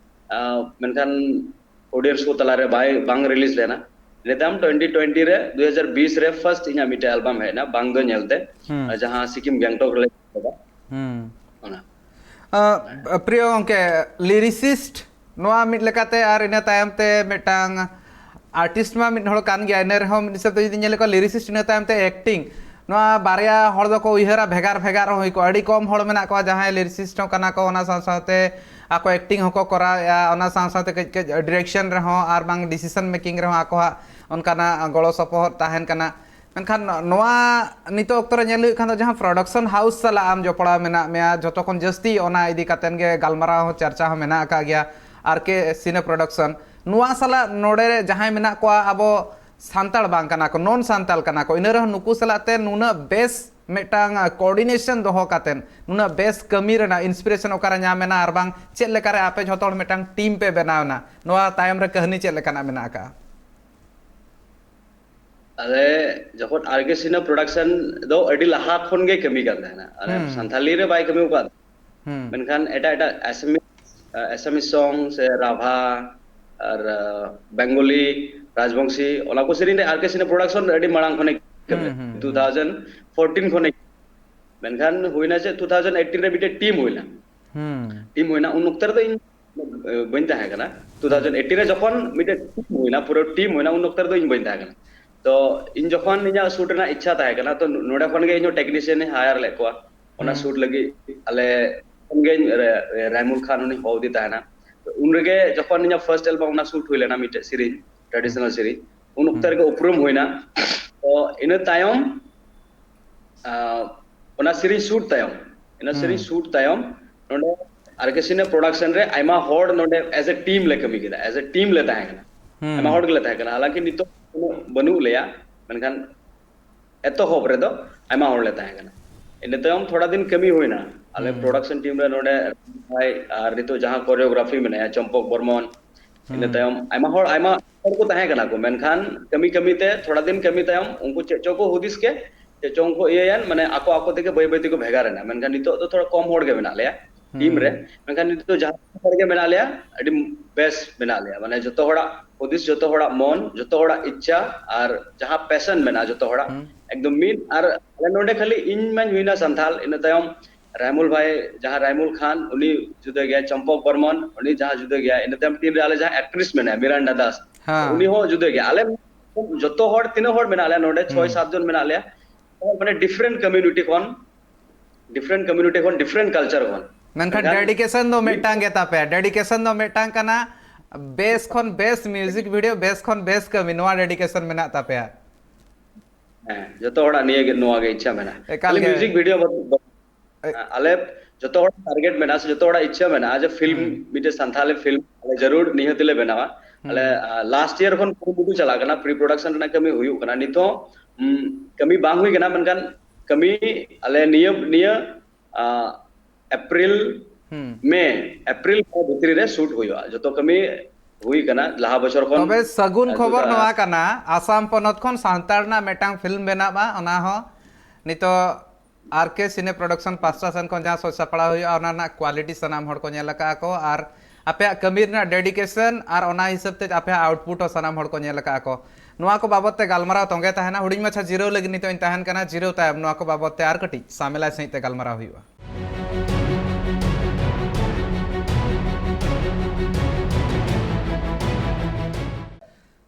ᱟᱸ, ᱢᱮᱱᱠᱷᱟᱱ audience ᱠᱚ ᱛᱟᱞᱟᱨᱮ ᱵᱟᱭ, ᱵᱟᱝ ᱨᱤᱞᱤᱡᱽ ᱞᱮᱱᱟ᱾ ᱤᱱᱟᱹ ᱛᱟᱭᱚᱢ ᱴᱩᱭᱮᱱᱴᱤ ᱴᱩᱭᱮᱱᱴᱤ ᱨᱮ, ᱫᱩ ᱦᱟᱡᱟᱨ ᱵᱤᱥ ᱨᱮ first ᱤᱧᱟᱹᱜ ᱢᱤᱫᱴᱮᱡ ᱟᱞᱵᱟᱢ ᱦᱮᱡ ᱮᱱᱟ, ᱵᱟᱝ ᱫᱚ ᱧᱮᱞᱛᱮ, ᱦᱩᱸ᱾ ᱡᱟᱦᱟᱸ ᱥᱤᱠᱤᱢ ᱜᱮᱝᱴᱚᱠ ᱨᱮᱞᱮ ᱠᱮᱫᱟ᱾ ᱦᱩᱸ᱾ ᱚᱱᱟ᱾ ᱟᱸ, ᱯᱨᱤᱭᱚ ᱜᱚᱢᱠᱮ, lyricist ᱱᱚᱣᱟ ᱢᱤᱫ ᱞᱮᱠᱟᱛᱮ, ᱟᱨ ᱤᱱᱟᱹ ᱛᱟᱭᱚᱢ ᱛᱮ ᱢᱤᱫᱴᱟᱝ artist ᱢᱟ ᱢᱤᱫ ᱦᱚᱲ ᱠᱟᱱ ᱜᱮᱭᱟ, ᱤᱱᱟᱹ ᱨᱮᱦᱚᱸ ᱢᱤᱫ ᱦᱤᱥᱟᱹᱵ ᱛᱮ ᱡᱩᱫᱤ ᱧᱮᱞ ᱠᱚᱣᱟ, lyricist ᱤᱱᱟᱹ ᱛᱟᱭᱚᱢ ᱛᱮ acting, ᱱᱚᱣᱟ ᱵᱟᱨᱭᱟ ᱦᱚᱲ ᱫᱚᱠᱚ ᱩᱭᱦᱟᱹᱨᱟ ᱵᱷᱮᱜᱟᱨ ᱵᱷᱮᱜᱟᱨ ᱦᱚᱸ ᱦᱩᱭ ᱠᱚᱜᱼᱟ᱾ ᱟᱹᱰᱤ ᱠᱚᱢ ᱦᱚᱲ ᱢᱮᱱᱟᱜ ᱠᱚᱣᱟ ᱡᱟᱦᱟᱸᱭ lyricist ᱦᱚᱸ ᱠᱟᱱᱟ ᱠᱚ, ᱚᱱᱟ ᱥᱟᱶ ᱥᱟᱶᱛᱮ ᱟᱠᱚ acting ᱦᱚᱸᱠᱚ ᱠᱚᱨᱟᱣᱮᱫᱼᱟ, ᱚᱱᱟ ᱥᱟᱶ ᱥᱟᱶᱛᱮ ᱠᱟᱹᱡ ᱠᱟᱹᱡ direction ᱨᱮᱦᱚᱸ ᱟᱨ ᱵᱟᱝ decision making ᱨᱮᱦᱚᱸ ᱟᱠᱚᱣᱟᱜ ᱚᱱᱠᱟᱱᱟᱜ ᱜᱚᱲᱚ ᱥᱚᱯᱚᱦᱚᱫ ᱛᱟᱦᱮᱱ ᱠᱟᱱᱟ᱾ ᱢᱮᱱᱠᱷᱟᱱ ᱱᱚᱣᱟ ᱱᱤᱛᱚᱜ ᱚᱠᱛᱚ ᱨᱮ ᱧᱮᱞ ᱦᱩᱭᱩᱜ ᱠᱷᱟᱱ ᱫᱚ, ᱡᱟᱦᱟᱸ production house ᱥᱟᱞᱟᱜ ᱟᱢ ᱡᱚᱯᱲᱟᱣ ᱢᱮᱱᱟᱜ ᱢᱮᱭᱟ, ᱡᱷᱚᱛᱚ ᱠᱷᱚᱱ ᱡᱟᱹᱥᱛᱤ ᱚᱱᱟ ᱤᱫᱤ ᱠᱟᱛᱮᱱ ᱜᱮ ᱜᱟᱞᱢᱟᱨᱟᱣ ᱦᱚᱸ, ᱪᱟᱨᱪᱟ ᱦᱚᱸ ᱢᱮᱱᱟᱜ ᱟᱠᱟᱫ ᱜᱮᱭᱟ, ᱟᱨ ᱠᱮ ᱥᱤᱱᱮ ᱯᱨᱚᱰᱟᱠᱥᱚᱱ᱾ ᱱᱚᱣᱟ ᱥᱟᱞᱟᱜ ᱱᱚᱰᱮ ᱨᱮ ᱡᱟᱦᱟᱸᱭ ᱢᱮᱱᱟᱜ ᱠᱚᱣᱟ, ᱟᱵᱚ ᱥᱟᱱᱛᱟᱲ ᱵᱟᱝ ᱠᱟᱱᱟ ᱠᱚ, non ᱥᱟᱱᱛᱟᱲ ᱠᱟᱱᱟ ᱠᱚ, ᱤᱱᱟᱹ ᱨᱮᱦᱚᱸ ᱱᱩᱠᱩ ᱥᱟᱞᱟᱜ ᱛᱮ ᱱᱩᱱᱟᱹᱜ ᱵᱮᱥ ᱢᱤᱫᱴᱟᱝ ᱠᱳᱚᱨᱰᱤᱱᱮᱥᱚᱱ ᱫᱚᱦᱚ ᱠᱟᱛᱮᱫ ᱱᱩᱱᱟᱹᱜ ᱵᱮᱥ ᱠᱟᱹᱢᱤ ᱨᱮᱱᱟᱜ ᱤᱱᱥᱯᱤᱨᱮᱥᱚᱱ ᱚᱠᱟᱨᱮ ᱧᱟᱢ ᱮᱱᱟ, ᱟᱨ ᱵᱟᱝ ᱪᱮᱫ ᱞᱮᱠᱟᱨᱮ ᱟᱯᱮ ᱡᱷᱚᱛᱚ ᱦᱚᱲ ᱢᱤᱫᱴᱟᱝ ᱴᱤᱢ ᱯᱮ ᱵᱮᱱᱟᱣ ᱮᱱᱟ? ᱱᱚᱣᱟ ᱛᱟᱭᱚᱢ ᱨᱮ ᱠᱟᱹᱦᱱᱤ ᱪᱮᱫ ᱞᱮᱠᱟᱱᱟᱜ ᱢᱮᱱᱟᱜ ᱟᱠᱟᱫᱼᱟ? ᱟᱞᱮ ᱡᱚᱠᱷᱚᱱ ᱟᱨ ᱠᱮ ᱥᱤᱱᱦᱟ ᱯᱨᱚᱰᱟᱠᱥᱚᱱ ᱫᱚ ᱟᱹᱰᱤ ᱞᱟᱦᱟ ᱠᱷᱚᱱ ᱜᱮ ᱠᱟᱹᱢᱤ ᱠᱟᱱ ᱛᱟᱦᱮᱱᱟ᱾ ᱟᱞᱮ ᱦᱩᱸ᱾ ᱥᱟᱱᱛᱷᱟᱞᱤ ᱨᱮ ᱵᱟᱭ ᱠᱟᱹᱢᱤ ᱟᱠᱟᱫ, ᱦᱩᱸ᱾ ᱢᱮᱱᱠᱷᱟᱱ ᱮᱴᱟᱜ ᱮᱴᱟᱜ ᱟᱥᱟᱢᱤ ᱟᱥᱟᱢᱤᱡ ᱥᱚᱝ ᱥᱮ ᱨᱟᱵᱷᱟ ᱟᱨ ᱵᱮᱝᱜᱚᱞᱤ, ᱨᱟᱡᱽᱵᱚᱝᱥᱤ, ᱚᱱᱟ ᱠᱚ ᱥᱮᱨᱮᱧ ᱨᱮ ᱟᱨ ᱠᱮ ᱥᱤᱱᱦᱟ ᱯᱨᱚᱰᱟᱠᱥᱚᱱ ᱟᱹᱰᱤ ᱢᱟᱲᱟᱝ ᱠᱷᱚᱱᱮ ᱠᱟᱹᱢᱤ, ᱦᱩᱸ, ᱦᱩᱸ, ᱦᱩᱸ᱾ ᱴᱩ ᱛᱷᱟᱣᱡᱮᱱᱰ ᱯᱷᱳᱨᱴᱤᱱ ᱠᱷᱚᱱᱮ᱾ ᱢᱮᱱᱠᱷᱟᱱ ᱦᱩᱭᱱᱟ ᱪᱮᱫ, ᱴᱩ ᱛᱷᱟᱣᱡᱮᱱᱰ ᱮᱭᱤᱴᱤᱱ ᱨᱮ ᱢᱤᱫᱴᱮᱡ ᱴᱤᱢ ᱦᱩᱭᱱᱟ᱾ ᱦᱩᱸ᱾ ᱴᱤᱢ ᱦᱩᱭᱱᱟ, ᱩᱱ ᱚᱠᱛᱮ ᱨᱮᱫᱚ ᱤᱧ ᱵᱟᱹᱧ ᱛᱟᱦᱮᱸ ᱠᱟᱱᱟ᱾ ᱴᱩ ᱛᱷᱟᱣᱡᱮᱱᱰ ᱮᱭᱤᱴᱤᱱ ᱨᱮ ᱡᱚᱠᱷᱚᱱ ᱢᱤᱫᱴᱮᱡ ᱴᱤᱢ ᱦᱩᱭᱱᱟ, ᱯᱩᱨᱟᱹ ᱴᱤᱢ ᱦᱩᱭᱱᱟ, ᱩᱱ ᱚᱠᱛᱮ ᱨᱮᱫᱚ ᱤᱧ ᱵᱟᱹᱧ ᱛᱟᱦᱮᱸ ᱠᱟᱱᱟ᱾ ᱛᱚ ᱤᱧ ᱡᱚᱠᱷᱚᱱ ᱤᱧᱟᱹᱜ ᱥᱩᱴ ᱨᱮᱱᱟᱜ ᱤᱪᱪᱷᱟ ᱛᱟᱦᱮᱸ ᱠᱟᱱᱟ, ᱛᱚ ᱱᱚᱰᱮ ᱠᱷᱚᱱ ᱜᱮ ᱤᱧᱦᱚᱸ ᱴᱮᱠᱱᱤᱥᱤᱭᱟᱱ ᱤᱧ ᱦᱟᱭᱟᱨ ᱞᱮᱫ ᱠᱚᱣᱟ᱾ ᱚᱱᱟ ᱦᱩᱸ᱾ ᱥᱩᱴ ᱞᱟᱹᱜᱤᱫ ᱟᱞᱮ ᱠᱷᱚᱱ ᱜᱮ ᱨᱮ-, ᱨᱟᱭᱢᱩᱞ ᱠᱷᱟᱱ ᱩᱱᱤ ᱦᱚᱦᱚ ᱟᱫᱮ ᱛᱟᱦᱮᱱᱟ᱾ ᱛᱚ ᱩᱱ ᱨᱮᱜᱮ ᱡᱚᱠᱷᱚᱱ ᱤᱧᱟᱹᱜ ᱯᱷᱟᱨᱥᱴ ᱮᱞᱵᱟᱢ ᱚᱱᱟ ᱥᱩᱴ ᱦᱩᱭ ᱞᱮᱱᱟ, ᱢᱤᱫᱴᱮᱡ ᱥᱮᱨᱮᱧ, ᱴᱨᱟᱰᱤᱥᱚᱱᱟᱞ ᱥᱮᱨᱮᱧ, ᱩᱱ ᱚᱠᱛᱮ ᱦᱩᱸ᱾ ᱨᱮᱜᱮ ᱩᱯᱨᱩᱢ ᱦᱩᱭᱱᱟ᱾ ᱛᱚ ᱤᱱᱟᱹ ᱛᱟᱭᱚᱢ ᱟᱸ, ᱚᱱᱟ ᱥᱮᱨᱮᱧ ᱥᱩᱴ ᱛᱟᱭᱚᱢ, ᱚᱱᱟ ᱥᱮᱨᱮᱧ ᱦᱩᱸ᱾ ᱥᱩᱴ ᱛᱟᱭᱚᱢ ᱱᱚᱰᱮ ᱟᱨ ᱠᱮ ᱥᱤᱱᱦᱟ ᱯᱨᱚᱰᱟᱠᱥᱚᱱ ᱨᱮ ᱟᱭᱢᱟ ᱦᱚᱲ ᱱᱚᱰᱮ as a team ᱞᱮ ᱠᱟᱹᱢᱤ ᱠᱮᱫᱟ, as a team ᱞᱮ ᱛᱟᱦᱮᱸ ᱠᱟᱱᱟ᱾ ᱟᱭᱢᱟ ᱦᱚᱲ ᱦᱩᱸ᱾ ᱜᱮᱞᱮ ᱛᱟᱦᱮᱸ ᱠᱟᱱᱟ, ᱦᱟᱞᱟᱝᱠᱤ ᱱᱤᱛᱚᱜ ᱩᱱᱟᱹᱜ ᱵᱟᱹᱱᱩᱜ ᱞᱮᱭᱟ, ᱢᱮᱱᱠᱷᱟᱱ ᱮᱛᱚᱦᱚᱵ ᱨᱮᱫᱚ ᱟᱭᱢᱟ ᱦᱚᱲ ᱞᱮ ᱛᱟᱦᱮᱸ ᱠᱟᱱᱟ᱾ ᱤᱱᱟᱹ ᱛᱟᱭᱚᱢ ᱛᱷᱚᱲᱟ ᱫᱤᱱ ᱠᱟᱹᱢᱤ ᱦᱩᱭᱱᱟ᱾ ᱟᱞᱮ ᱦᱩᱸ᱾ ᱯᱨᱚᱰᱟᱠᱥᱚᱱ ᱴᱤᱢ ᱨᱮ ᱱᱚᱰᱮ ᱵᱷᱟᱭ ᱟᱨ ᱱᱤᱛᱚᱜ ᱡᱟᱦᱟᱸ ᱠᱳᱨᱤᱭᱳᱜᱨᱟᱯᱷᱤ ᱢᱮᱱᱟᱭᱟ ᱪᱚᱢᱯᱚᱠ ᱵᱚᱨᱢᱚᱱ, ᱤᱱᱟᱹ ᱦᱩᱸ᱾ ᱛᱟᱭᱚᱢ ᱟᱭᱢᱟ ᱦᱚᱲ, ᱟᱭᱢᱟ ᱦᱚᱲ ᱠᱚ ᱛᱟᱦᱮᱸ ᱠᱟᱱᱟ ᱠᱚ, ᱢᱮᱱᱠᱷᱟᱱ ᱠᱟᱹᱢᱤ ᱠᱟᱹᱢᱤ ᱛᱮ ᱛᱷᱚᱲᱟ ᱫᱤᱱ ᱠᱟᱹᱢᱤ ᱛᱟᱭᱚᱢ ᱩᱱᱠᱩ ᱪᱮᱫ ᱪᱚ ᱠᱚ ᱦᱩᱫᱤᱥ ᱠᱮᱫ, ᱪᱮᱫ ᱪᱚᱝ ᱠᱚ ᱤᱭᱟᱹᱭᱮᱱ, ᱢᱟᱱᱮ ᱟᱠᱚ ᱟᱠᱚ ᱛᱮᱜᱮ ᱵᱟᱹᱭ ᱵᱟᱹᱭ ᱛᱮᱠᱚ ᱵᱷᱮᱜᱟᱨ ᱮᱱᱟ᱾ ᱢᱮᱱᱠᱷᱟᱱ ᱱᱤᱛᱚᱜ ᱫᱚ ᱛᱷᱚᱲᱟ ᱠᱚᱢ ᱦᱚᱲ ᱜᱮ ᱢᱮᱱᱟᱜ ᱞᱮᱭᱟ ᱴᱤᱢ ᱨᱮ, ᱦᱩᱸ᱾ ᱢᱮᱱᱠᱷᱟᱱ ᱱᱤᱛᱚᱜ ᱫᱚ ᱡᱟᱦᱟᱸ ᱦᱚᱲ ᱜᱮ ᱢᱮᱱᱟᱜ ᱞᱮᱭᱟ, ᱟᱹᱰᱤ ᱵᱮᱥ ᱢᱮᱱᱟᱜ ᱞᱮᱭᱟ, ᱢᱟᱱᱮ ᱡᱚᱛᱚ ᱦᱚᱲᱟᱜ ᱦᱩᱫᱤᱥ, ᱡᱚᱛᱚ ᱦᱚᱲᱟᱜ ᱢᱚᱱ, ᱡᱚᱛᱚ ᱦᱚᱲᱟᱜ ᱤᱪᱪᱷᱟ ᱟᱨ ᱡᱟᱦᱟᱸ ᱯᱮᱥᱚᱱ ᱢᱮᱱᱟᱜᱼᱟ ᱡᱚᱛᱚ ᱦᱚᱲᱟᱜ ᱦᱩᱸ᱾ ᱮᱠᱫᱚᱢ ᱢᱤᱫ᱾ ᱟᱨ ᱟᱞᱮ ᱱᱚᱰᱮ ᱠᱷᱟᱹᱞᱤ ᱤᱧ ᱢᱟᱧ ᱦᱩᱭᱱᱟ ᱥᱟᱱᱛᱷᱟᱞ, ᱤᱱᱟᱹ ᱛᱟᱭᱚᱢ ᱨᱟᱭᱢᱩᱞ ᱵᱷᱟᱭ, ᱡᱟᱦᱟᱸ ᱨᱟᱭᱢᱩᱞ ᱠᱷᱟᱱ, ᱩᱱᱤ ᱡᱩᱫᱟᱹ ᱜᱮᱭᱟ, ᱪᱚᱢᱯᱚᱠ ᱵᱚᱨᱢᱚᱱ, ᱩᱱᱤ ᱡᱟᱦᱟᱸ ᱡᱩᱫᱟᱹ ᱜᱮᱭᱟ, ᱤᱱᱟᱹ ᱛᱟᱭᱚᱢ ᱴᱤᱢ ᱨᱮ ᱟᱞᱮ ᱡᱟᱦᱟᱸ ᱮᱠᱴᱨᱮᱥ ᱢᱮᱱᱟᱭᱟ ᱢᱤᱨᱟᱱᱰᱟ ᱫᱟᱥ, ᱩᱱᱤ ᱦᱮᱸ᱾ ᱦᱚᱸ ᱡᱩᱫᱟᱹ ᱜᱮᱭᱟ᱾ ᱟᱞᱮ ᱡᱚᱛᱚ ᱦᱚᱲ, ᱛᱤᱱᱟᱹᱜ ᱦᱚᱲ ᱢᱮᱱᱟᱜ ᱞᱮᱭᱟ ᱱᱚᱰᱮ, ᱪᱷᱚᱭ ᱦᱩᱸ᱾ ᱥᱟᱛ ᱡᱚᱱ ᱢᱮᱱᱟᱜ ᱞᱮᱭᱟ, ᱢᱟᱱᱮ ᱰᱤᱯᱷᱟᱨᱮᱱᱴ ᱠᱚᱢᱤᱭᱩᱱᱤᱴᱤ ᱠᱷᱚᱱ, ᱰᱤᱯᱷᱟᱨᱮᱱᱴ ᱠᱚᱢᱤᱭᱩᱱᱤᱴᱤ ᱠᱷᱚᱱ, ᱰᱤᱯᱷᱟᱨᱮᱱᱴ ᱠᱟᱞᱪᱟᱨ ᱠᱷᱚᱱ᱾ ᱢᱮᱱᱠᱷᱟᱱ ᱢᱮᱱᱠᱷᱟᱱ ᱰᱮᱰᱤᱠᱮᱥᱚᱱ ᱫᱚ ᱢᱤᱫ ᱢᱤᱫᱴᱟᱝ ᱜᱮ ᱛᱟᱯᱮᱭᱟ, ᱰᱮᱰᱤᱠᱮᱥᱚᱱ ᱫᱚ ᱢᱤᱫᱴᱟᱝ ᱠᱟᱱᱟ, ᱵᱮᱥ ᱠᱷᱚᱱ ᱵᱮᱥ ᱢᱤᱣᱡᱤᱠ ᱵᱷᱤᱰᱤᱭᱳ, ᱵᱮᱥ ᱠᱷᱚᱱ ᱵᱮᱥ ᱠᱟᱹᱢᱤ, ᱱᱚᱣᱟ ᱰᱮᱰᱤᱠᱮᱥᱚᱱ ᱢᱮᱱᱟᱜ ᱛᱟᱯᱮᱭᱟ᱾ ᱦᱮᱸ, ᱡᱚᱛᱚ ᱦᱚᱲᱟᱜ ᱱᱤᱭᱟᱹ ᱜᱮ, ᱱᱚᱣᱟ ᱜᱮ ᱤᱪᱪᱷᱟ ᱢᱮᱱᱟᱜᱼᱟ᱾ ᱮᱠᱟᱞ ᱠᱷᱟᱹᱞᱤ ᱜᱮ᱾ ᱢᱤᱣᱡᱤᱠ ᱵᱷᱤᱰᱤᱭᱳ ᱵᱟᱫ-, ᱵᱟᱫ-, ᱮ- ᱟᱞᱮ ᱡᱚᱛᱚ ᱦᱚᱲᱟᱜ ᱴᱟᱨᱜᱮᱴ ᱢᱮᱱᱟᱜᱼᱟ, ᱥᱮ ᱡᱚᱛᱚ ᱦᱚᱲᱟᱜ ᱤᱪᱪᱷᱟ ᱢᱮᱱᱟᱜᱼᱟ ᱡᱮ ᱯᱷᱤᱞᱢ, ᱦᱩᱸ᱾ ᱢᱤᱫᱴᱮᱡ ᱥᱟᱱᱛᱷᱟᱞᱤ ᱯᱷᱤᱞᱢ ᱟᱞᱮ ᱡᱟᱹᱨᱩᱲ ᱱᱤᱦᱟᱹᱛ ᱞᱮ ᱵᱮᱱᱟᱣᱟ᱾ ᱟᱞᱮ, ᱦᱩᱸ᱾ ᱟ, ᱞᱟᱥᱴ ᱤᱭᱟᱨ ᱠᱷᱚᱱ ᱠᱩᱨᱩᱢᱩᱴᱩ ᱪᱟᱞᱟᱜ ᱠᱟᱱᱟ, ᱯᱨᱤ ᱯᱨᱚᱰᱟᱠᱥᱚᱱ ᱨᱮᱱᱟᱜ ᱠᱟᱹᱢᱤ ᱦᱩᱭᱩᱜ ᱠᱟᱱᱟ᱾ ᱱᱤᱛ ᱦᱚᱸ, ᱩᱢ, ᱠᱟᱹᱢᱤ ᱵᱟᱝ ᱦᱩᱭ ᱠᱟᱱᱟ, ᱢᱮᱱᱠᱷᱟᱱ ᱠᱟᱹᱢᱤ ᱟᱞᱮ ᱱᱤᱭᱟᱹ ᱱᱤᱭᱟᱹ ᱟᱸ, ᱮᱯᱨᱤᱞ ᱦᱩᱸ᱾ ᱢᱮ ᱮᱯᱨᱤᱞ ᱢᱮ ᱵᱷᱤᱛᱨᱤ ᱨᱮ ᱥᱩᱴ ᱦᱩᱭᱩᱜᱼᱟ᱾ ᱡᱚᱛᱚ ᱠᱟᱹᱢᱤ ᱦᱩᱭ ᱠᱟᱱᱟ ᱞᱟᱦᱟ ᱵᱚᱪᱷᱚᱨ ᱠᱷᱚᱱ᱾ ᱛᱚᱵᱮ ᱥᱟᱹᱜᱩᱱ ᱟᱨ ᱠᱷᱚᱵᱚᱨ ᱡᱚᱛᱚ ᱱᱚᱣᱟ ᱠᱟᱱᱟ, ᱟᱥᱟᱢ ᱯᱚᱱᱚᱛ ᱠᱷᱚᱱ ᱥᱟᱱᱛᱟᱲ ᱨᱮᱱᱟᱜ ᱢᱤᱫᱴᱟᱝ ᱯᱷᱤᱞᱢ ᱵᱮᱱᱟᱜᱼᱟ, ᱚᱱᱟ ᱦᱚᱸ ᱱᱤᱛᱚᱜ ᱟᱨ ᱠᱮ ᱥᱤᱱᱮ ᱯᱨᱚᱰᱟᱠᱥᱚᱱ ᱯᱟᱥᱴᱟ ᱥᱮᱱ ᱠᱷᱚᱱ ᱡᱟᱦᱟᱸ ᱥᱟᱡᱽ ᱥᱟᱯᱲᱟᱣ ᱦᱩᱭᱩᱜᱼᱟ, ᱚᱱᱟ ᱨᱮᱱᱟᱜ ᱠᱣᱟᱞᱤᱴᱤ ᱥᱟᱱᱟᱢ ᱦᱚᱲ ᱠᱚ ᱧᱮᱞ ᱟᱠᱟᱫᱼᱟ ᱠᱚ, ᱟᱨ ᱟᱯᱮᱭᱟᱜ ᱠᱟᱹᱢᱤ ᱨᱮᱱᱟᱜ ᱰᱮᱰᱤᱠᱮᱥᱚᱱ ᱟᱨ ᱚᱱᱟ ᱦᱤᱥᱟᱹᱵ ᱛᱮ ᱟᱯᱮᱭᱟᱜ ᱟᱣᱩᱴᱯᱩᱴ ᱦᱚᱸ ᱥᱟᱱᱟᱢ ᱦᱚᱲ ᱠᱚ ᱧᱮᱞ ᱟᱠᱟᱫᱼᱟ ᱠᱚ᱾ ᱱᱚᱣᱟ ᱠᱚ ᱵᱟᱵᱚᱛ ᱛᱮ ᱜᱟᱞᱢᱟᱨᱟᱣ ᱛᱚᱸᱜᱮ ᱛᱟᱦᱮᱱᱟ᱾ ᱦᱩᱰᱤᱧ ᱢᱟᱪᱷᱟ ᱡᱤᱨᱟᱹᱣ ᱞᱟᱹᱜᱤᱫ ᱱᱤᱛᱚᱜ ᱤᱧ ᱛᱟᱦᱮᱱ ᱠᱟᱱᱟ, ᱡᱤᱨᱟᱹᱣ ᱛᱟᱭᱚᱢ ᱱᱚᱣᱟ ᱠᱚ ᱵᱟᱵᱚᱛ ᱛᱮ ᱟᱨ ᱠᱟᱹᱴᱤᱡ ᱥᱟᱢᱮᱞᱟᱭ ᱥᱟᱺᱦᱤᱡ ᱛᱮ ᱜᱟᱞᱢᱟᱨᱟᱣ ᱦᱩᱭᱩᱜᱼᱟ᱾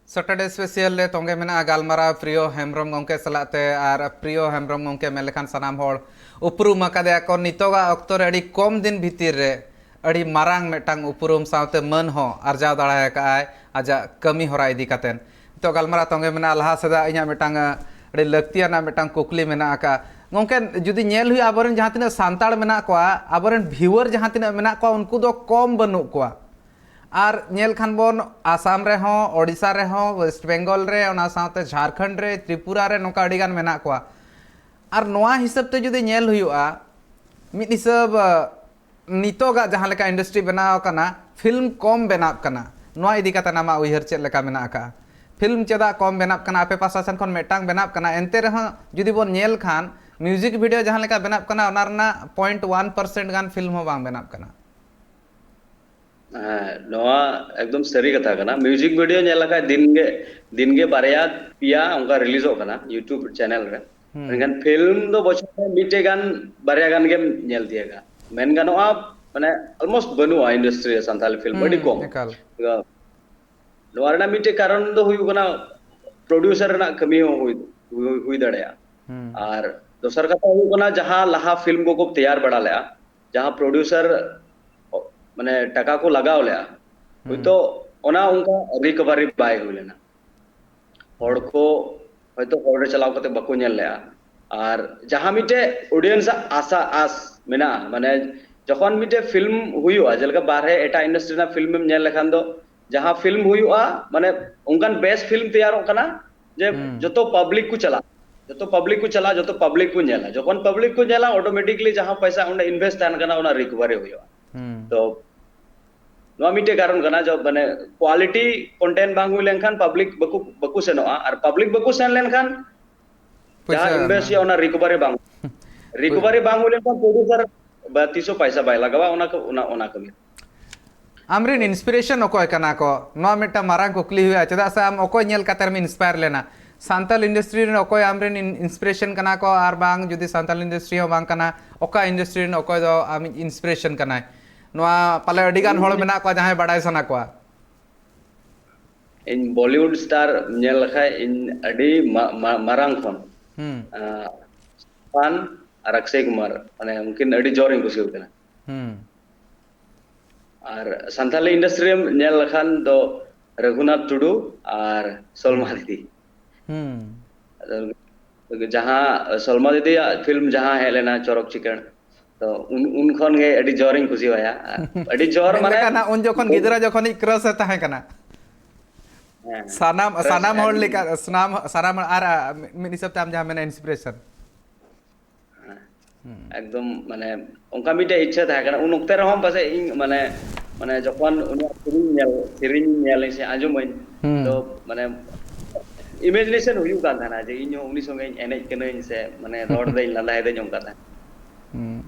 ᱥᱮᱴᱟᱨᱰᱮ ᱥᱯᱮᱥᱤᱭᱟᱞ ᱨᱮ ᱛᱚᱸᱜᱮ ᱢᱮᱱᱟᱜᱼᱟ ᱜᱟᱞᱢᱟᱨᱟᱣ ᱯᱨᱤᱭᱚ ᱦᱮᱢᱵᱨᱚᱢ ᱜᱚᱢᱠᱮ ᱥᱟᱞᱟᱜ ᱛᱮ᱾ ᱟᱨ ᱯᱨᱤᱭᱚ ᱦᱮᱢᱵᱨᱚᱢ ᱜᱚᱢᱠᱮ ᱢᱮᱱ ᱞᱮᱠᱷᱟᱱ ᱥᱟᱱᱟᱢ ᱦᱚᱲ ᱩᱯᱨᱩᱢ ᱟᱠᱟᱫᱮᱭᱟ ᱠᱚ᱾ ᱱᱤᱛᱚᱜᱟᱜ ᱚᱠᱛᱚ ᱨᱮ ᱟᱹᱰᱤ ᱠᱚᱢ ᱫᱤᱱ ᱵᱷᱤᱛᱤᱨ ᱨᱮ ᱟᱹᱰᱤ ᱢᱟᱨᱟᱝ ᱢᱤᱫᱴᱟᱝ ᱩᱯᱨᱩᱢ ᱥᱟᱶᱛᱮ ᱢᱟᱹᱱ ᱦᱚᱸ ᱟᱨᱡᱟᱣ ᱫᱟᱲᱮ ᱟᱠᱟᱫᱼᱟᱭ ᱟᱡᱟᱜ ᱠᱟᱹᱢᱤ ᱦᱚᱨᱟ ᱤᱫᱤ ᱠᱟᱛᱮᱫ᱾ ᱱᱤᱛᱚᱜ ᱜᱟᱞᱢᱟᱨᱟᱣ ᱛᱚᱸᱜᱮ ᱢᱮᱱᱟᱜᱼᱟ᱾ ᱞᱟᱦᱟ ᱥᱮᱫᱟᱜ ᱤᱧᱟᱹᱜ ᱢᱤᱫᱴᱟᱝ, ᱟᱹᱰᱤ ᱞᱟᱹᱠᱛᱤᱭᱟᱱᱟᱜ ᱢᱤᱫᱴᱟᱝ ᱠᱩᱠᱞᱤ ᱢᱮᱱᱟᱜ ᱟᱠᱟᱫᱼᱟ᱾ ᱜᱚᱢᱠᱮ, ᱡᱩᱫᱤ ᱧᱮᱞ ᱦᱩᱭᱩᱜᱼᱟ, ᱟᱵᱚᱨᱮᱱ ᱡᱟᱦᱟᱸ ᱛᱤᱱᱟᱹᱜ ᱥᱟᱱᱛᱟᱲ ᱢᱮᱱᱟᱜ ᱠᱚᱣᱟ, ᱟᱵᱚᱨᱮᱱ ᱵᱷᱤᱭᱩᱣᱟᱨ ᱡᱟᱦᱟᱸ ᱛᱤᱱᱟᱹᱜ ᱢᱮᱱᱟᱜ ᱠᱚᱣᱟ, ᱩᱱᱠᱩ ᱫᱚ ᱠᱚᱢ ᱵᱟᱹᱱᱩᱜ ᱠᱚᱣᱟ᱾ ᱟᱨ ᱧᱮᱞ ᱠᱷᱟᱱ ᱵᱚᱱ ᱟᱥᱟᱢ ᱨᱮᱦᱚᱸ, ᱳᱰᱤᱥᱟ ᱨᱮᱦᱚᱸ, ᱳᱭᱮᱥᱴ ᱵᱮᱝᱜᱚᱞ ᱨᱮ, ᱚᱱᱟ ᱥᱟᱶᱛᱮ ᱡᱷᱟᱲᱠᱷᱚᱸᱰ ᱨᱮ, ᱛᱨᱤᱯᱩᱨᱟ ᱨᱮ ᱱᱚᱝᱠᱟ ᱟᱹᱰᱤᱜᱟᱱ ᱢᱮᱱᱟᱜ ᱠᱚᱣᱟ᱾ ᱟᱨ ᱱᱚᱣᱟ ᱦᱤᱥᱟᱹᱵ ᱛᱮ ᱡᱩᱫᱤ ᱧᱮᱞ ᱦᱩᱭᱩᱜᱼᱟ, ᱢᱤᱫ ᱦᱤᱥᱟᱹᱵ, ᱟ, ᱱᱤᱛᱚᱜᱟᱜ ᱡᱟᱦᱟᱸ ᱞᱮᱠᱟ ᱤᱱᱰᱟᱥᱴᱨᱤ ᱵᱮᱱᱟᱣ ᱟᱠᱟᱱᱟ, ᱯᱷᱤᱞᱢ ᱠᱚᱢ ᱵᱮᱱᱟᱜ ᱠᱟᱱᱟ, ᱱᱚᱣᱟ ᱤᱫᱤ ᱠᱟᱛᱮ ᱟᱢᱟᱜ ᱩᱭᱦᱟᱹᱨ ᱪᱮᱫ ᱞᱮᱠᱟ ᱢᱮᱱᱟᱜ ᱟᱠᱟᱫᱼᱟ? ᱯᱷᱤᱞᱢ ᱪᱮᱫᱟᱜ ᱠᱚᱢ ᱵᱮᱱᱟᱜ ᱠᱟᱱᱟ? ᱟᱯᱮ ᱯᱟᱥᱴᱟ ᱥᱮᱱ ᱠᱷᱚᱱ ᱢᱤᱫᱴᱟᱝ ᱵᱮᱱᱟᱜ ᱠᱟᱱᱟ, ᱮᱱᱛᱮ ᱨᱮᱦᱚᱸ ᱡᱩᱫᱤ ᱵᱚᱱ ᱧᱮᱞ ᱠᱷᱟᱱ, ᱢᱤᱣᱡᱤᱠ ᱵᱷᱤᱰᱤᱭᱳ ᱡᱟᱦᱟᱸ ᱞᱮᱠᱟ ᱵᱮᱱᱟᱜ ᱠᱟᱱᱟ, ᱚᱱᱟ ᱨᱮᱱᱟᱜ ᱯᱚᱭᱮᱱᱴ ᱚᱣᱟᱱ ᱯᱟᱨᱥᱮᱱᱴ ᱜᱟᱱ ᱯᱷᱤᱞᱢ ᱦᱚᱸ ᱵᱟᱝ ᱵᱮᱱᱟᱜ ᱠᱟᱱᱟ᱾ ᱦᱮᱸ, ᱱᱚᱣᱟ ᱮᱠᱫᱚᱢ ᱥᱟᱹᱨᱤ ᱠᱟᱛᱷᱟ ᱠᱟᱱᱟ᱾ ᱢᱤᱣᱡᱤᱠ ᱵᱷᱤᱰᱤᱭᱳ ᱧᱮᱞ ᱞᱮᱠᱷᱟᱡ ᱫᱤᱱ ᱜᱮ, ᱫᱤᱱ ᱜᱮ ᱵᱟᱨᱭᱟ ᱯᱮᱭᱟ ᱚᱱᱠᱟ ᱨᱤᱞᱤᱡᱚᱜ ᱠᱟᱱᱟ ᱭᱩᱴᱩᱵᱽ ᱪᱮᱱᱮᱞ ᱨᱮ᱾ ᱦᱩᱸ᱾ ᱢᱮᱱᱠᱷᱟᱱ ᱯᱷᱤᱞᱢ ᱫᱚ ᱵᱚᱪᱷᱚᱨ ᱨᱮ ᱢᱤᱫᱴᱮᱡ ᱜᱟᱱ, ᱵᱟᱨᱭᱟ ᱜᱟᱱ ᱜᱮᱢ ᱧᱮᱞ ᱛᱤᱭᱟᱹᱜᱟ᱾ ᱢᱮᱱ ᱜᱟᱱᱚᱜᱼᱟ, ᱢᱟᱱᱮ, ᱚᱞᱢᱳᱥᱴ ᱵᱟᱹᱱᱩᱜᱼᱟ ᱤᱱᱰᱟᱥᱴᱨᱤ ᱨᱮ ᱥᱟᱱᱛᱟᱞᱤ ᱯᱷᱤᱞᱢ, ᱟᱹᱰᱤ ᱦᱩᱸ, ᱠᱚᱢ᱾ ᱮᱠᱟᱞ᱾ ᱱᱚᱣᱟ ᱨᱮᱱᱟᱜ ᱢᱤᱫᱴᱮᱡ ᱠᱟᱨᱚᱱ ᱫᱚ ᱦᱩᱭᱩᱜ ᱠᱟᱱᱟ, ᱯᱨᱚᱰᱭᱩᱥᱟᱨ ᱨᱮᱱᱟᱜ ᱠᱟᱹᱢᱤ ᱦᱚᱸ ᱦᱩᱭ, ᱦᱩᱭ, ᱦᱩᱭ ᱫᱟᱲᱮᱭᱟᱜᱼᱟ᱾ ᱦᱩᱸ᱾ ᱟᱨ ᱫᱚᱥᱟᱨ ᱠᱟᱛᱷᱟ ᱦᱩᱭᱩᱜ ᱠᱟᱱᱟ, ᱡᱟᱦᱟᱸ ᱞᱟᱦᱟ ᱯᱷᱤᱞᱢ ᱠᱚᱠᱚ ᱛᱮᱭᱟᱨ ᱵᱟᱲᱟ ᱞᱮᱜᱼᱟ, ᱡᱟᱦᱟᱸ ᱯᱨᱚᱰᱭᱩᱥᱟᱨ, ᱢᱟᱱᱮ, ᱴᱟᱠᱟ ᱠᱚ ᱞᱟᱜᱟᱣ ᱞᱮᱜᱼᱟ, ᱦᱩᱸ᱾ ᱦᱚᱭᱛᱚ ᱚᱱᱟ ᱚᱱᱠᱟ ᱨᱤᱠᱚᱵᱷᱟᱨᱤ ᱵᱟᱭ ᱦᱩᱭ ᱞᱮᱱᱟ᱾ ᱦᱚᱲ ᱠᱚ ᱦᱚᱭᱛᱚ ᱦᱚᱞ ᱨᱮ ᱪᱟᱞᱟᱣ ᱠᱟᱛᱮ ᱵᱟᱠᱚ ᱧᱮᱞ ᱞᱮᱜᱼᱟ᱾ ᱟᱨ ᱡᱟᱦᱟᱸ ᱢᱤᱫᱴᱮᱡ ᱚᱰᱤᱭᱮᱱᱥ ᱟᱜ ᱟᱥᱟ, ᱟᱥ ᱢᱮᱱᱟᱜᱼᱟ, ᱢᱟᱱᱮ, ᱡᱚᱠᱷᱚᱱ ᱢᱤᱫᱴᱮᱡ ᱯᱷᱤᱞᱢ ᱦᱩᱭᱩᱜᱼᱟ, ᱡᱮᱞᱮᱠᱟ ᱵᱟᱨᱦᱮ ᱮᱴᱟᱜ ᱤᱱᱰᱟᱥᱴᱨᱤ ᱨᱮᱱᱟᱜ ᱯᱷᱤᱞᱢ ᱮᱢ ᱧᱮᱞ ᱞᱮᱠᱷᱟᱱ ᱫᱚ, ᱡᱟᱦᱟᱸ ᱯᱷᱤᱞᱢ ᱦᱩᱭᱩᱜᱼᱟ, ᱢᱟᱱᱮ, ᱚᱱᱠᱟᱱ ᱵᱮᱥ ᱯᱷᱤᱞᱢ ᱛᱮᱭᱟᱨᱚᱜ ᱠᱟᱱᱟ ᱡᱮ ᱦᱩᱸ᱾ ᱡᱚᱛᱚ ᱯᱟᱵᱽᱞᱤᱠ ᱠᱚ ᱪᱟᱞᱟᱜᱼᱟ᱾ ᱡᱚᱛᱚ ᱯᱟᱵᱽᱞᱤᱠ ᱠᱚ ᱪᱟᱞᱟᱜᱼᱟ, ᱡᱚᱛᱚ ᱯᱟᱵᱽᱞᱤᱠ ᱠᱚ ᱧᱮᱞᱟ᱾ ᱡᱚᱠᱷᱚᱱ ᱯᱟᱵᱽᱞᱤᱠ ᱠᱚ ᱧᱮᱞᱟ, ᱚᱴᱳᱢᱮᱴᱤᱠᱞᱤ ᱡᱟᱦᱟᱸ ᱯᱚᱭᱥᱟ ᱚᱸᱰᱮ ᱤᱱᱵᱷᱮᱥᱴ ᱛᱟᱦᱮᱱ ᱠᱟᱱᱟ, ᱚᱱᱟ ᱨᱤᱠᱚᱵᱷᱟᱨᱤ ᱦᱩᱭᱩᱜᱼᱟ᱾ ᱦᱩᱸ᱾ ᱛᱚ ᱱᱚᱣᱟ ᱢᱤᱫᱴᱮᱡ ᱠᱟᱨᱚᱱ ᱠᱟᱱᱟ, ᱡᱮ ᱢᱟᱱᱮ ᱠᱣᱟᱞᱤᱴᱤ ᱠᱚᱱᱴᱮᱱᱴ ᱵᱟᱝ ᱦᱩᱭ ᱞᱮᱱᱠᱷᱟᱱ ᱯᱟᱵᱽᱞᱤᱠ ᱵᱟᱠᱚ ᱵᱟᱠᱚ ᱥᱮᱱᱚᱜᱼᱟ, ᱟᱨ ᱯᱟᱵᱽᱞᱤᱠ ᱵᱟᱠᱚ ᱥᱮᱱ ᱞᱮᱱᱠᱷᱟᱱ ᱯᱚᱭᱥᱟ ᱡᱟᱦᱟᱸ ᱤᱱᱵᱷᱮᱥᱴ ᱚᱱᱟ- ᱦᱩᱭᱩᱜᱼᱟ, ᱚᱱᱟ ᱨᱤᱠᱚᱵᱷᱟᱨᱤ ᱵᱟᱝ ᱨᱤᱠᱚᱵᱷᱟᱨᱤ ᱵᱟᱝ ᱦᱩᱭ ᱞᱮᱱᱠᱷᱟᱱ ᱯᱨᱚᱰᱭᱩᱥᱟᱨ ᱵᱟ ᱛᱤᱥ ᱦᱚᱸ ᱯᱚᱭᱥᱟ ᱵᱟᱭ ᱞᱟᱜᱟᱣᱟ ᱚᱱᱟ ᱠᱚ ᱚᱱᱟ ᱚᱱᱟ ᱠᱟᱹᱢᱤ᱾ ᱟᱢᱨᱮᱱ ᱤᱱᱥᱯᱤᱨᱮᱥᱚᱱ ᱚᱠᱚᱭ ᱠᱟᱱᱟ ᱠᱚ? ᱱᱚᱣᱟ ᱢᱤᱫᱴᱟᱝ ᱢᱟᱨᱟᱝ ᱠᱩᱠᱞᱤ ᱦᱩᱭᱩᱜᱼᱟ, ᱪᱮᱫᱟᱜ ᱥᱮ ᱟᱢ ᱚᱠᱚᱭ ᱧᱮᱞ ᱠᱟᱛᱮᱢ ᱤᱱᱥᱯᱟᱭᱟᱨ ᱞᱮᱱᱟ? ᱥᱟᱱᱛᱟᱞ ᱤᱱᱰᱟᱥᱴᱨᱤ ᱨᱮᱱ ᱚᱠᱚᱭ ᱟᱢᱨᱮᱱ ᱤᱱᱥᱯᱤᱨᱮᱥᱚᱱ ᱠᱟᱱᱟ ᱠᱚ, ᱟᱨ ᱵᱟᱝ ᱡᱩᱫᱤ ᱥᱟᱱᱛᱟᱞ ᱤᱱᱰᱟᱥᱴᱨᱤ ᱦᱚᱸ ᱵᱟᱝ ᱠᱟᱱᱟ, ᱚᱠᱟ ᱤᱱᱰᱟᱥᱴᱨᱤ ᱨᱮᱱ ᱚᱠᱚᱭ ᱫᱚ ᱟᱢᱤᱡ ᱤᱱᱥᱯᱤᱨᱮᱥᱚᱱ ᱠᱟᱱᱟᱭ? ᱱᱚᱣᱟ ᱯᱟᱞᱮ ᱟᱹᱰᱤ ᱜᱟᱱ ᱦᱚᱲ ᱢᱮᱱᱟᱜ ᱠᱚᱣᱟ ᱡᱟᱦᱟᱸᱭ ᱵᱟᱲᱟᱭ ᱥᱟᱱᱟ ᱠᱚᱣᱟ᱾ ᱤᱧ ᱵᱚᱞᱤᱣᱩᱰ ᱥᱴᱟᱨ ᱧᱮᱞ ᱞᱮᱠᱷᱟᱡ ᱤᱧ ᱟᱹᱰᱤ ᱢᱟ- ᱢᱟ- ᱢᱟᱨᱟᱝ ᱠᱷᱚᱱ ᱦᱩᱸ᱾ ᱟᱸ, ᱥᱟᱞᱢᱟᱱ ᱟᱨ ᱚᱠᱥᱚᱭ ᱠᱩᱢᱟᱨ, ᱢᱟᱱᱮ ᱩᱱᱠᱤᱱ ᱟᱹᱰᱤ ᱡᱳᱨ ᱤᱧ ᱠᱩᱥᱤᱭᱟᱠᱚ ᱠᱟᱱᱟ᱾ ᱦᱩᱸ᱾ ᱟᱨ ᱥᱟᱱᱛᱟᱞᱤ ᱤᱱᱰᱟᱥᱴᱨᱤ ᱨᱮᱢ ᱧᱮᱞ ᱞᱮᱠᱷᱟᱱ ᱫᱚ ᱨᱟᱹᱜᱷᱩᱱᱟᱛᱷ ᱴᱩᱰᱩ ᱟᱨ ᱥᱚᱞᱢᱟ ᱫᱤᱫᱤ᱾ ᱦᱩᱸ᱾ ᱟᱫᱚ ᱡᱟᱦᱟᱸ ᱥᱚᱞᱢᱟ ᱫᱤᱫᱤᱭᱟᱜ ᱯᱷᱤᱞᱢ ᱡᱟᱦᱟᱸ ᱦᱮᱡ ᱞᱮᱱᱟ ᱪᱚᱨᱚᱠ ᱪᱤᱠᱟᱹᱲ, ᱛᱚ ᱩᱱ ᱩᱱ ᱠᱷᱚᱱ ᱜᱮ ᱟᱹᱰᱤ ᱡᱳᱨᱤᱧ ᱠᱩᱥᱤᱣᱟᱭᱟ᱾ ᱟᱹᱰᱤ ᱡᱳᱨ ᱢᱮᱱ ᱢᱟᱱᱮ ᱞᱮᱠᱷᱟᱱ ᱦᱟᱸᱜ ᱩᱱ ᱡᱚᱠᱷᱚᱱ ᱜᱤᱫᱽᱨᱟᱹ ᱡᱚᱠᱷᱚᱱᱤᱡ ᱠᱨᱟᱥ ᱮ ᱛᱟᱦᱮᱸ ᱠᱟᱱᱟ᱾ ᱦᱮᱸ, ᱥᱟᱱᱟᱢ crush ᱥᱟᱱᱟᱢ ᱦᱚᱲ ᱮᱠᱫᱚᱢ᱾ ᱞᱮᱠᱟ, ᱥᱟᱱᱟᱢ ᱥᱟᱱᱟᱢ ᱦᱚᱲ ᱟᱨ ᱟ, ᱢᱤᱫ ᱦᱤᱥᱟᱹᱵ ᱛᱮ ᱟᱢ ᱡᱟᱦᱟᱸ ᱢᱮᱱᱟ ᱤᱱᱥᱯᱤᱨᱮᱥᱚᱱ᱾ ᱦᱮᱸ, ᱮᱠᱫᱚᱢ ᱢᱟᱱᱮ ᱚᱱᱠᱟ ᱢᱤᱫᱴᱮᱡ ᱤᱪᱪᱷᱟᱹ ᱛᱟᱦᱮᱸ ᱠᱟᱱᱟ ᱩᱱ ᱚᱠᱛᱮ ᱨᱮᱦᱚᱸ, ᱯᱟᱥᱮᱡ ᱤᱧ ᱢᱟᱱᱮ ᱢᱟᱱᱮ ᱡᱚᱠᱷᱚᱱ ᱩᱱᱤᱭᱟᱜ ᱥᱮᱨᱮᱧ ᱧᱮᱞ ᱥᱮᱨᱮᱧ ᱧᱮᱞᱟᱹᱧ ᱥᱮ ᱟᱸᱡᱚᱢᱟᱹᱧ, ᱦᱩᱸ᱾ ᱛᱚ ᱢᱟᱱᱮ ᱤᱢᱮᱡᱤᱱᱮᱥᱚᱱ ᱦᱩᱭᱩᱜ ᱠᱟᱱ ᱛᱟᱦᱮᱱᱟ ᱡᱮ ᱤᱧ ᱦᱚᱸ ᱩᱱᱤ ᱥᱚᱸᱜᱮᱧ ᱮᱱᱮᱡ ᱠᱟᱹᱱᱟᱹᱧ ᱥᱮ ᱢᱟᱱᱮ ᱨᱚᱲ ᱫᱟᱹᱧ ᱞᱟᱸᱫᱟ ᱮᱫᱟᱹᱧ ᱚᱱᱠᱟ ᱛᱟᱦᱮᱸ᱾ ᱦᱩᱸ᱾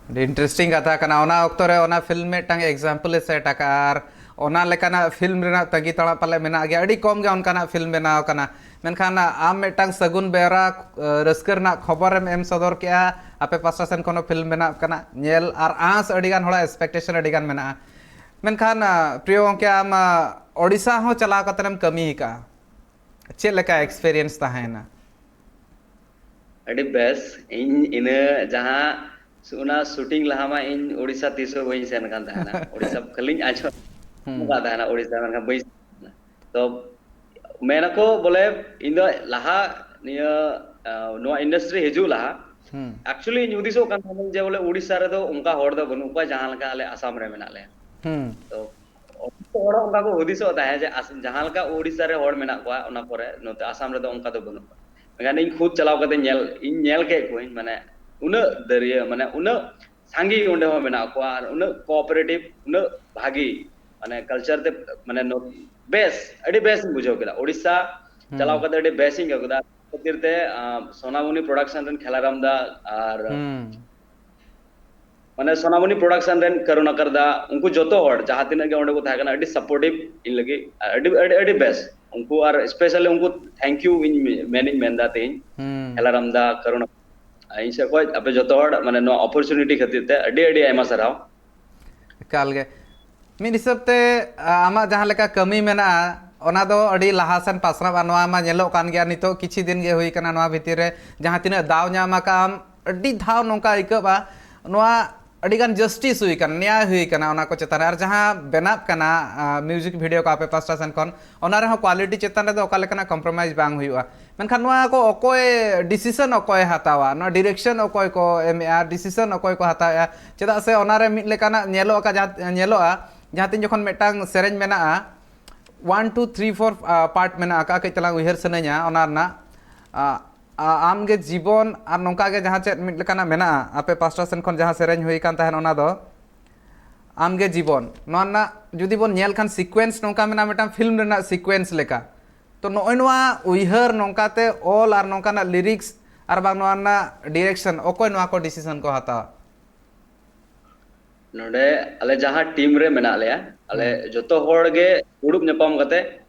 ᱟᱹᱰᱤ ᱤᱱᱴᱟᱨᱮᱥᱴᱤᱝ ᱠᱟᱛᱷᱟ ᱠᱟᱱᱟ᱾ ᱚᱱᱟ ᱚᱠᱛᱚ ᱨᱮ ᱚᱱᱟ ᱯᱷᱤᱞᱢ ᱢᱤᱫᱴᱟᱝ ᱮᱠᱥᱟᱢᱯᱚᱞ ᱮ ᱥᱮᱴ ᱟᱠᱟᱫᱼᱟ, ᱟᱨ ᱚᱱᱟ ᱞᱮᱠᱟᱱᱟᱜ ᱯᱷᱤᱞᱢ ᱨᱮᱱᱟᱜ ᱛᱟᱺᱜᱤ ᱛᱟᱲᱟᱜ ᱯᱟᱞᱮ ᱢᱮᱱᱟᱜ ᱜᱮᱭᱟ᱾ ᱟᱹᱰᱤ ᱠᱚᱢ ᱜᱮ ᱚᱱᱠᱟᱱᱟᱜ ᱯᱷᱤᱞᱢ ᱵᱮᱱᱟᱣ ᱠᱟᱱᱟ, ᱢᱮᱱᱠᱷᱟᱱ ᱟᱢ ᱢᱤᱫᱴᱟᱝ ᱥᱟᱹᱜᱩᱱ ᱵᱮᱣᱨᱟ, ᱨᱟᱹᱥᱠᱟᱹ ᱨᱮᱱᱟᱜ ᱠᱷᱚᱵᱚᱨᱮᱢ ᱮᱢ ᱥᱚᱫᱚᱨ ᱠᱮᱜᱼᱟ᱾ ᱟᱯᱮ ᱯᱟᱥᱴᱟ ᱥᱮᱱ ᱠᱷᱚᱱ ᱦᱚᱸ ᱯᱷᱤᱞᱢ ᱵᱮᱱᱟᱣ ᱠᱟᱱᱟ, ᱧᱮᱞ ᱟᱨ ᱟᱸᱥ ᱟᱹᱰᱤ ᱜᱟᱱ ᱦᱚᱲᱟᱜ ᱮᱠᱥᱯᱮᱠᱴᱮᱥᱚᱱ ᱟᱹᱰᱤ ᱜᱟᱱ ᱢᱮᱱᱟᱜᱼᱟ᱾ ᱢᱮᱱᱠᱷᱟᱱ ᱯᱨᱤᱭᱚ ᱜᱚᱢᱠᱮ, ᱟᱢ ᱳᱰᱤᱥᱟ ᱦᱚᱸ ᱪᱟᱞᱟᱣ ᱠᱟᱛᱮᱢ ᱠᱟᱹᱢᱤ ᱟᱠᱟᱫᱼᱟ, ᱪᱮᱫ ᱞᱮᱠᱟ ᱮᱠᱥᱯᱮᱨᱤᱭᱮᱱᱥ ᱛᱟᱦᱮᱸᱭᱮᱱᱟ? ᱟᱹᱰᱤ ᱵᱮᱥ᱾ ᱤᱧ ᱤᱱᱟᱹ ᱡᱟᱦᱟᱸ ᱥᱩ- ᱚᱱᱟ ᱥᱩᱴᱤᱝ ᱞᱟᱦᱟ ᱢᱟ ᱤᱧ ᱳᱰᱤᱥᱟ ᱛᱤᱥ ᱦᱚᱸ ᱵᱟᱹᱧ ᱥᱮᱱ ᱠᱟᱱ ᱛᱟᱦᱮᱱᱟ᱾ ᱳᱰᱤᱥᱟ ᱠᱷᱟᱹᱞᱤᱧ ᱟᱸᱡᱚᱢ ᱦᱩᱸ᱾ ᱠᱟᱫ ᱛᱟᱦᱮᱱᱟ, ᱳᱰᱤᱥᱟ ᱢᱮᱱᱠᱷᱟᱱ ᱵᱟᱹᱧ ᱥᱮᱱ ᱠᱟᱱᱟ᱾ ᱛᱚ ᱢᱮᱱᱟᱠᱚ ᱵᱚᱞᱮ ᱤᱧ ᱫᱚ ᱞᱟᱦᱟ ᱱᱤᱭᱟᱹ ᱟᱸ, ᱱᱚᱣᱟ ᱤᱱᱰᱟᱥᱴᱨᱤ ᱦᱤᱡᱩᱜ ᱞᱟᱦᱟ ᱦᱩᱸ᱾ ᱮᱠᱪᱩᱭᱮᱞᱤ ᱤᱧ ᱦᱩᱫᱤᱥᱚᱜ ᱠᱟᱱ ᱛᱟᱦᱮᱱᱟᱹᱧ ᱡᱮ ᱵᱚᱞᱮ ᱳᱰᱤᱥᱟ ᱨᱮᱫᱚ ᱚᱱᱠᱟ ᱦᱚᱲ ᱫᱚ ᱵᱟᱹᱱᱩᱜ ᱠᱚᱣᱟ ᱡᱟᱦᱟᱸ ᱞᱮᱠᱟ ᱟᱞᱮ ᱟᱥᱟᱢ ᱨᱮ ᱢᱮᱱᱟᱜ ᱞᱮᱭᱟ᱾ ᱦᱩᱸ᱾ ᱛᱚ ᱦᱚᱲ ᱚᱱᱠᱟ ᱠᱚ ᱦᱩᱫᱤᱥᱚᱜ ᱛᱟᱦᱮᱸᱫ ᱡᱮ ᱟᱥ-, ᱡᱟᱦᱟᱸ ᱞᱮᱠᱟ ᱳᱰᱤᱥᱟ ᱨᱮ ᱦᱚᱲ ᱢᱮᱱᱟᱜ ᱠᱚᱣᱟ ᱚᱱᱟ ᱠᱚᱨᱮ, ᱱᱚᱛᱮ ᱟᱥᱟᱢ ᱨᱮᱫᱚ ᱚᱱᱠᱟ ᱫᱚ ᱵᱟᱹᱱᱩᱜ ᱠᱚᱣᱟ᱾ ᱢᱮᱱᱠᱷᱟᱱ ᱤᱧ ᱠᱷᱩᱫ ᱪᱟᱞᱟᱣ ᱠᱟᱛᱮ ᱧᱮᱞ, ᱤᱧ ᱧᱮᱞ ᱠᱮᱫ ᱠᱚᱣᱟᱧ, ᱢᱟᱱᱮ ᱩᱱᱟᱹᱜ ᱫᱟᱹᱨᱭᱟᱹ, ᱢᱟᱱᱮ ᱩᱱᱟᱹᱜ ᱥᱟᱸᱜᱮ ᱚᱸᱰᱮ ᱦᱚᱸ ᱢᱮᱱᱟᱜ ᱠᱚᱣᱟ ᱟᱨ ᱩᱱᱟᱹᱜ ᱠᱳᱚᱯᱟᱨᱮᱴᱤᱵᱷ, ᱩᱱᱟᱹᱜ ᱵᱷᱟᱜᱤ, ᱢᱟᱱᱮ ᱠᱟᱞᱪᱟᱨ ᱛᱮ, ᱢᱟᱱᱮ ᱱᱚ-, ᱵᱮᱥ, ᱟᱹᱰᱤ ᱵᱮᱥ ᱤᱧ ᱵᱩᱡᱷᱟᱹᱣ ᱠᱮᱫᱟ᱾ ᱳᱰᱤᱥᱟ ᱪᱟᱞᱟᱣ ᱠᱟᱛᱮ ᱟᱹᱰᱤ ᱵᱮᱥ ᱤᱧ ᱟᱹᱭᱠᱟᱹᱣ ᱠᱮᱫᱟ᱾ ᱠᱷᱟᱹᱛᱤᱨ ᱛᱮ, ᱟᱸ, ᱥᱳᱱᱟᱢᱩᱱᱤ ᱯᱨᱚᱰᱟᱠᱥᱚᱱ ᱨᱮᱱ ᱠᱷᱮᱞᱟᱨᱟᱢ ᱫᱟ ᱟᱨ ᱦᱩᱸ᱾ ᱢᱟᱱᱮ ᱥᱳᱱᱟᱢᱩᱱᱤ ᱯᱨᱚᱰᱟᱠᱥᱚᱱ ᱨᱮᱱ ᱠᱟᱨᱩᱱᱟᱠᱟᱨ ᱫᱟ, ᱩᱱᱠᱩ ᱡᱚᱛᱚ ᱦᱚᱲ ᱡᱟᱦᱟᱸ ᱛᱤᱱᱟᱹᱜ ᱜᱮ ᱚᱸᱰᱮ ᱠᱚ ᱛᱟᱦᱮᱸ ᱠᱟᱱᱟ, ᱟᱹᱰᱤ ᱥᱟᱯᱳᱨᱴᱤᱵᱷ ᱤᱧ ᱞᱟᱹᱜᱤᱫ, ᱟᱨ ᱟᱹᱰᱤ, ᱟᱹᱰᱤ, ᱟᱹᱰᱤ ᱵᱮᱥ᱾ ᱩᱱᱠᱩ ᱟᱨ ᱥᱯᱮᱥᱟᱞᱤ ᱩᱱᱠᱩ ᱛᱷᱮᱝᱠ ᱭᱩ ᱤᱧ ᱢᱮ-, ᱢᱮᱱᱤᱧ ᱢᱮᱱᱫᱟ ᱛᱮᱦᱮᱧ᱾ ᱦᱩᱸ᱾ ᱠᱷᱮᱞᱟᱨᱟᱢ ᱫᱟ, ᱠᱟᱨᱩᱱᱟ, ᱤᱧ ᱥᱮᱫ ᱠᱷᱚᱡ ᱟᱯᱮ ᱡᱚᱛᱚ ᱦᱚᱲ, ᱢᱟᱱᱮ ᱱᱚᱣᱟ ᱚᱯᱚᱨᱪᱩᱱᱤᱴᱤ ᱠᱷᱟᱹᱛᱤᱨ ᱛᱮ ᱟᱹᱰᱤ, ᱟᱹᱰᱤ ᱟᱭᱢᱟ ᱥᱟᱨᱦᱟᱣ᱾ ᱮᱠᱟᱞ ᱜᱮ᱾ ᱢᱤᱫ ᱦᱤᱥᱟᱹᱵ ᱛᱮ, ᱟ, ᱟᱢᱟᱜ ᱡᱟᱦᱟᱸ ᱞᱮᱠᱟ ᱠᱟᱹᱢᱤ ᱢᱮᱱᱟᱜᱼᱟ, ᱚᱱᱟ ᱫᱚ ᱟᱹᱰᱤ ᱞᱟᱦᱟ ᱥᱮᱱ ᱯᱟᱥᱱᱟᱣᱼᱟ᱾ ᱱᱚᱣᱟ ᱢᱟ ᱧᱮᱞᱚᱜ ᱠᱟᱱ ᱜᱮᱭᱟ, ᱱᱤᱛᱚᱜ ᱠᱤᱪᱷᱤ ᱫᱤᱱ ᱜᱮ ᱦᱩᱭ ᱠᱟᱱᱟ, ᱱᱚᱣᱟ ᱵᱷᱤᱛᱤᱨ ᱨᱮ ᱡᱟᱦᱟᱸ ᱛᱤᱱᱟᱹᱜ ᱫᱟᱣ ᱧᱟᱢ ᱟᱠᱟᱫ ᱟᱢ, ᱟᱹᱰᱤ ᱫᱷᱟᱣ ᱱᱚᱝᱠᱟ ᱟᱹᱭᱠᱟᱹᱜᱼᱟ, ᱱᱚᱣᱟ ᱟᱹᱰᱤ ᱜᱟᱱ ᱡᱟᱥᱴᱤᱥ ᱦᱩᱭ ᱠᱟᱱᱟ, ᱱᱮᱭᱟᱭ ᱦᱩᱭ ᱠᱟᱱᱟ ᱚᱱᱟ ᱠᱚ ᱪᱮᱛᱟᱱ ᱨᱮ᱾ ᱟᱨ ᱡᱟᱦᱟᱸ ᱵᱮᱱᱟᱜ ᱠᱟᱱᱟ, ᱟ, ᱢᱤᱣᱡᱤᱠ ᱵᱷᱤᱰᱤᱭᱳ ᱠᱚ ᱟᱯᱮ ᱯᱟᱥᱴᱟ ᱥᱮᱱ ᱠᱷᱚᱱ, ᱚᱱᱟ ᱨᱮᱦᱚᱸ ᱠᱣᱟᱞᱤᱴᱤ ᱪᱮᱛᱟᱱ ᱨᱮᱫᱚ ᱚᱠᱟ ᱞᱮᱠᱟᱱᱟᱜ ᱠᱚᱢᱯᱨᱳᱢᱟᱭᱤᱡᱽ ᱵᱟᱝ ᱦᱩᱭᱩᱜᱼᱟ᱾ ᱢᱮᱱᱠᱷᱟᱱ ᱱᱚᱣᱟ ᱠᱚ ᱚᱠᱚᱭ ᱰᱤᱥᱤᱥᱚᱱ ᱚᱠᱚᱭ ᱦᱟᱛᱟᱣᱟ, ᱱᱚᱣᱟ ᱰᱤᱨᱮᱠᱥᱚᱱ ᱚᱠᱚᱭ ᱠᱚ ᱮᱢᱮᱜᱼᱟ, ᱰᱤᱥᱤᱥᱚᱱ ᱚᱠᱚᱭ ᱠᱚ ᱦᱟᱛᱟᱣᱮᱜᱼᱟ? ᱪᱮᱫᱟᱜ ᱥᱮ ᱚᱱᱟᱨᱮ ᱢᱤᱫ ᱞᱮᱠᱟᱱᱟᱜ ᱧᱮᱞᱚᱜᱼᱟ, ᱡᱟᱦᱟᱸ, ᱧᱮᱞᱚᱜᱼᱟ, ᱡᱟᱦᱟᱸ ᱛᱤᱱ ᱡᱚᱠᱷᱚᱱ ᱢᱤᱫᱴᱟᱝ ᱥᱮᱨᱮᱧ ᱢᱮᱱᱟᱜᱼᱟ, ᱚᱣᱟᱱ, ᱴᱩ, ᱛᱷᱨᱤ, ᱯᱷᱳᱨ, ᱟ, ᱯᱟᱨᱴ ᱢᱮᱱᱟᱜ ᱟᱠᱟᱫᱼᱟ, ᱠᱟᱹᱡ ᱛᱟᱞᱟᱝ ᱩᱭᱦᱟᱹᱨ ᱥᱟᱱᱟᱧᱟ ᱚᱱᱟ ᱨᱮᱱᱟᱜ, ᱟ, ᱟ, ᱟᱢᱜᱮ ᱡᱤᱵᱚᱱ, ᱟᱨ ᱱᱚᱝᱠᱟ ᱜᱮ ᱡᱟᱦᱟᱸ ᱪᱮᱫ ᱢᱤᱫ ᱞᱮᱠᱟᱱᱟᱜ ᱢᱮᱱᱟᱜᱼᱟ, ᱟᱯᱮ ᱯᱟᱥᱴᱟ ᱥᱮᱱ ᱠᱷᱚᱱ ᱡᱟᱦᱟᱸ ᱥᱮᱨᱮᱧ ᱦᱩᱭ ᱟᱠᱟᱱ ᱛᱟᱦᱮᱸᱱ, ᱚᱱᱟ ᱫᱚ ᱟᱢᱜᱮ ᱡᱤᱵᱚᱱ᱾ ᱱᱚᱣᱟ ᱨᱮᱱᱟᱜ ᱡᱩᱫᱤ ᱵᱚᱱ ᱧᱮᱞ ᱠᱷᱟᱱ, ᱥᱤᱠᱩᱭᱮᱱᱥ ᱱᱚᱝᱠᱟ ᱢᱮᱱᱟᱜᱼᱟ, ᱢᱤᱫᱴᱟᱝ ᱯᱷᱤᱞᱢ ᱨᱮᱱᱟᱜ ᱥᱤᱠᱩᱭᱮᱱᱥ ᱞᱮᱠᱟ᱾ ᱛᱚ, ᱱᱚᱜᱼᱚᱭ ᱱᱚᱣᱟ ᱩᱭᱦᱟᱹᱨ, ᱱᱚᱝᱠᱟᱛᱮ ᱚᱞ ᱟᱨ ᱱᱚᱝᱠᱟᱱᱟᱜ ᱞᱤᱨᱤᱠᱥ ᱟᱨ ᱵᱟᱝ ᱱᱚᱣᱟ ᱨᱮᱱᱟᱜ ᱰᱤᱨᱮᱠᱥᱚᱱ, ᱚᱠᱚᱭ ᱱᱚᱣᱟ ᱠᱚ ᱰᱤᱥᱤᱥᱚᱱ ᱠᱚ ᱦᱟᱛᱟᱣᱟ? ᱱᱚᱰᱮ ᱟᱞᱮ ᱡᱟᱦᱟᱸ ᱴᱤᱢ ᱨᱮ ᱢᱮᱱᱟᱜ ᱞᱮᱭᱟ, ᱟᱞᱮ ᱦᱩᱸ᱾ ᱡᱚᱛᱚ ᱦᱚᱲ ᱜᱮ ᱫᱩᱲᱩᱵ ᱧᱟᱯᱟᱢ ᱠᱟᱛᱮ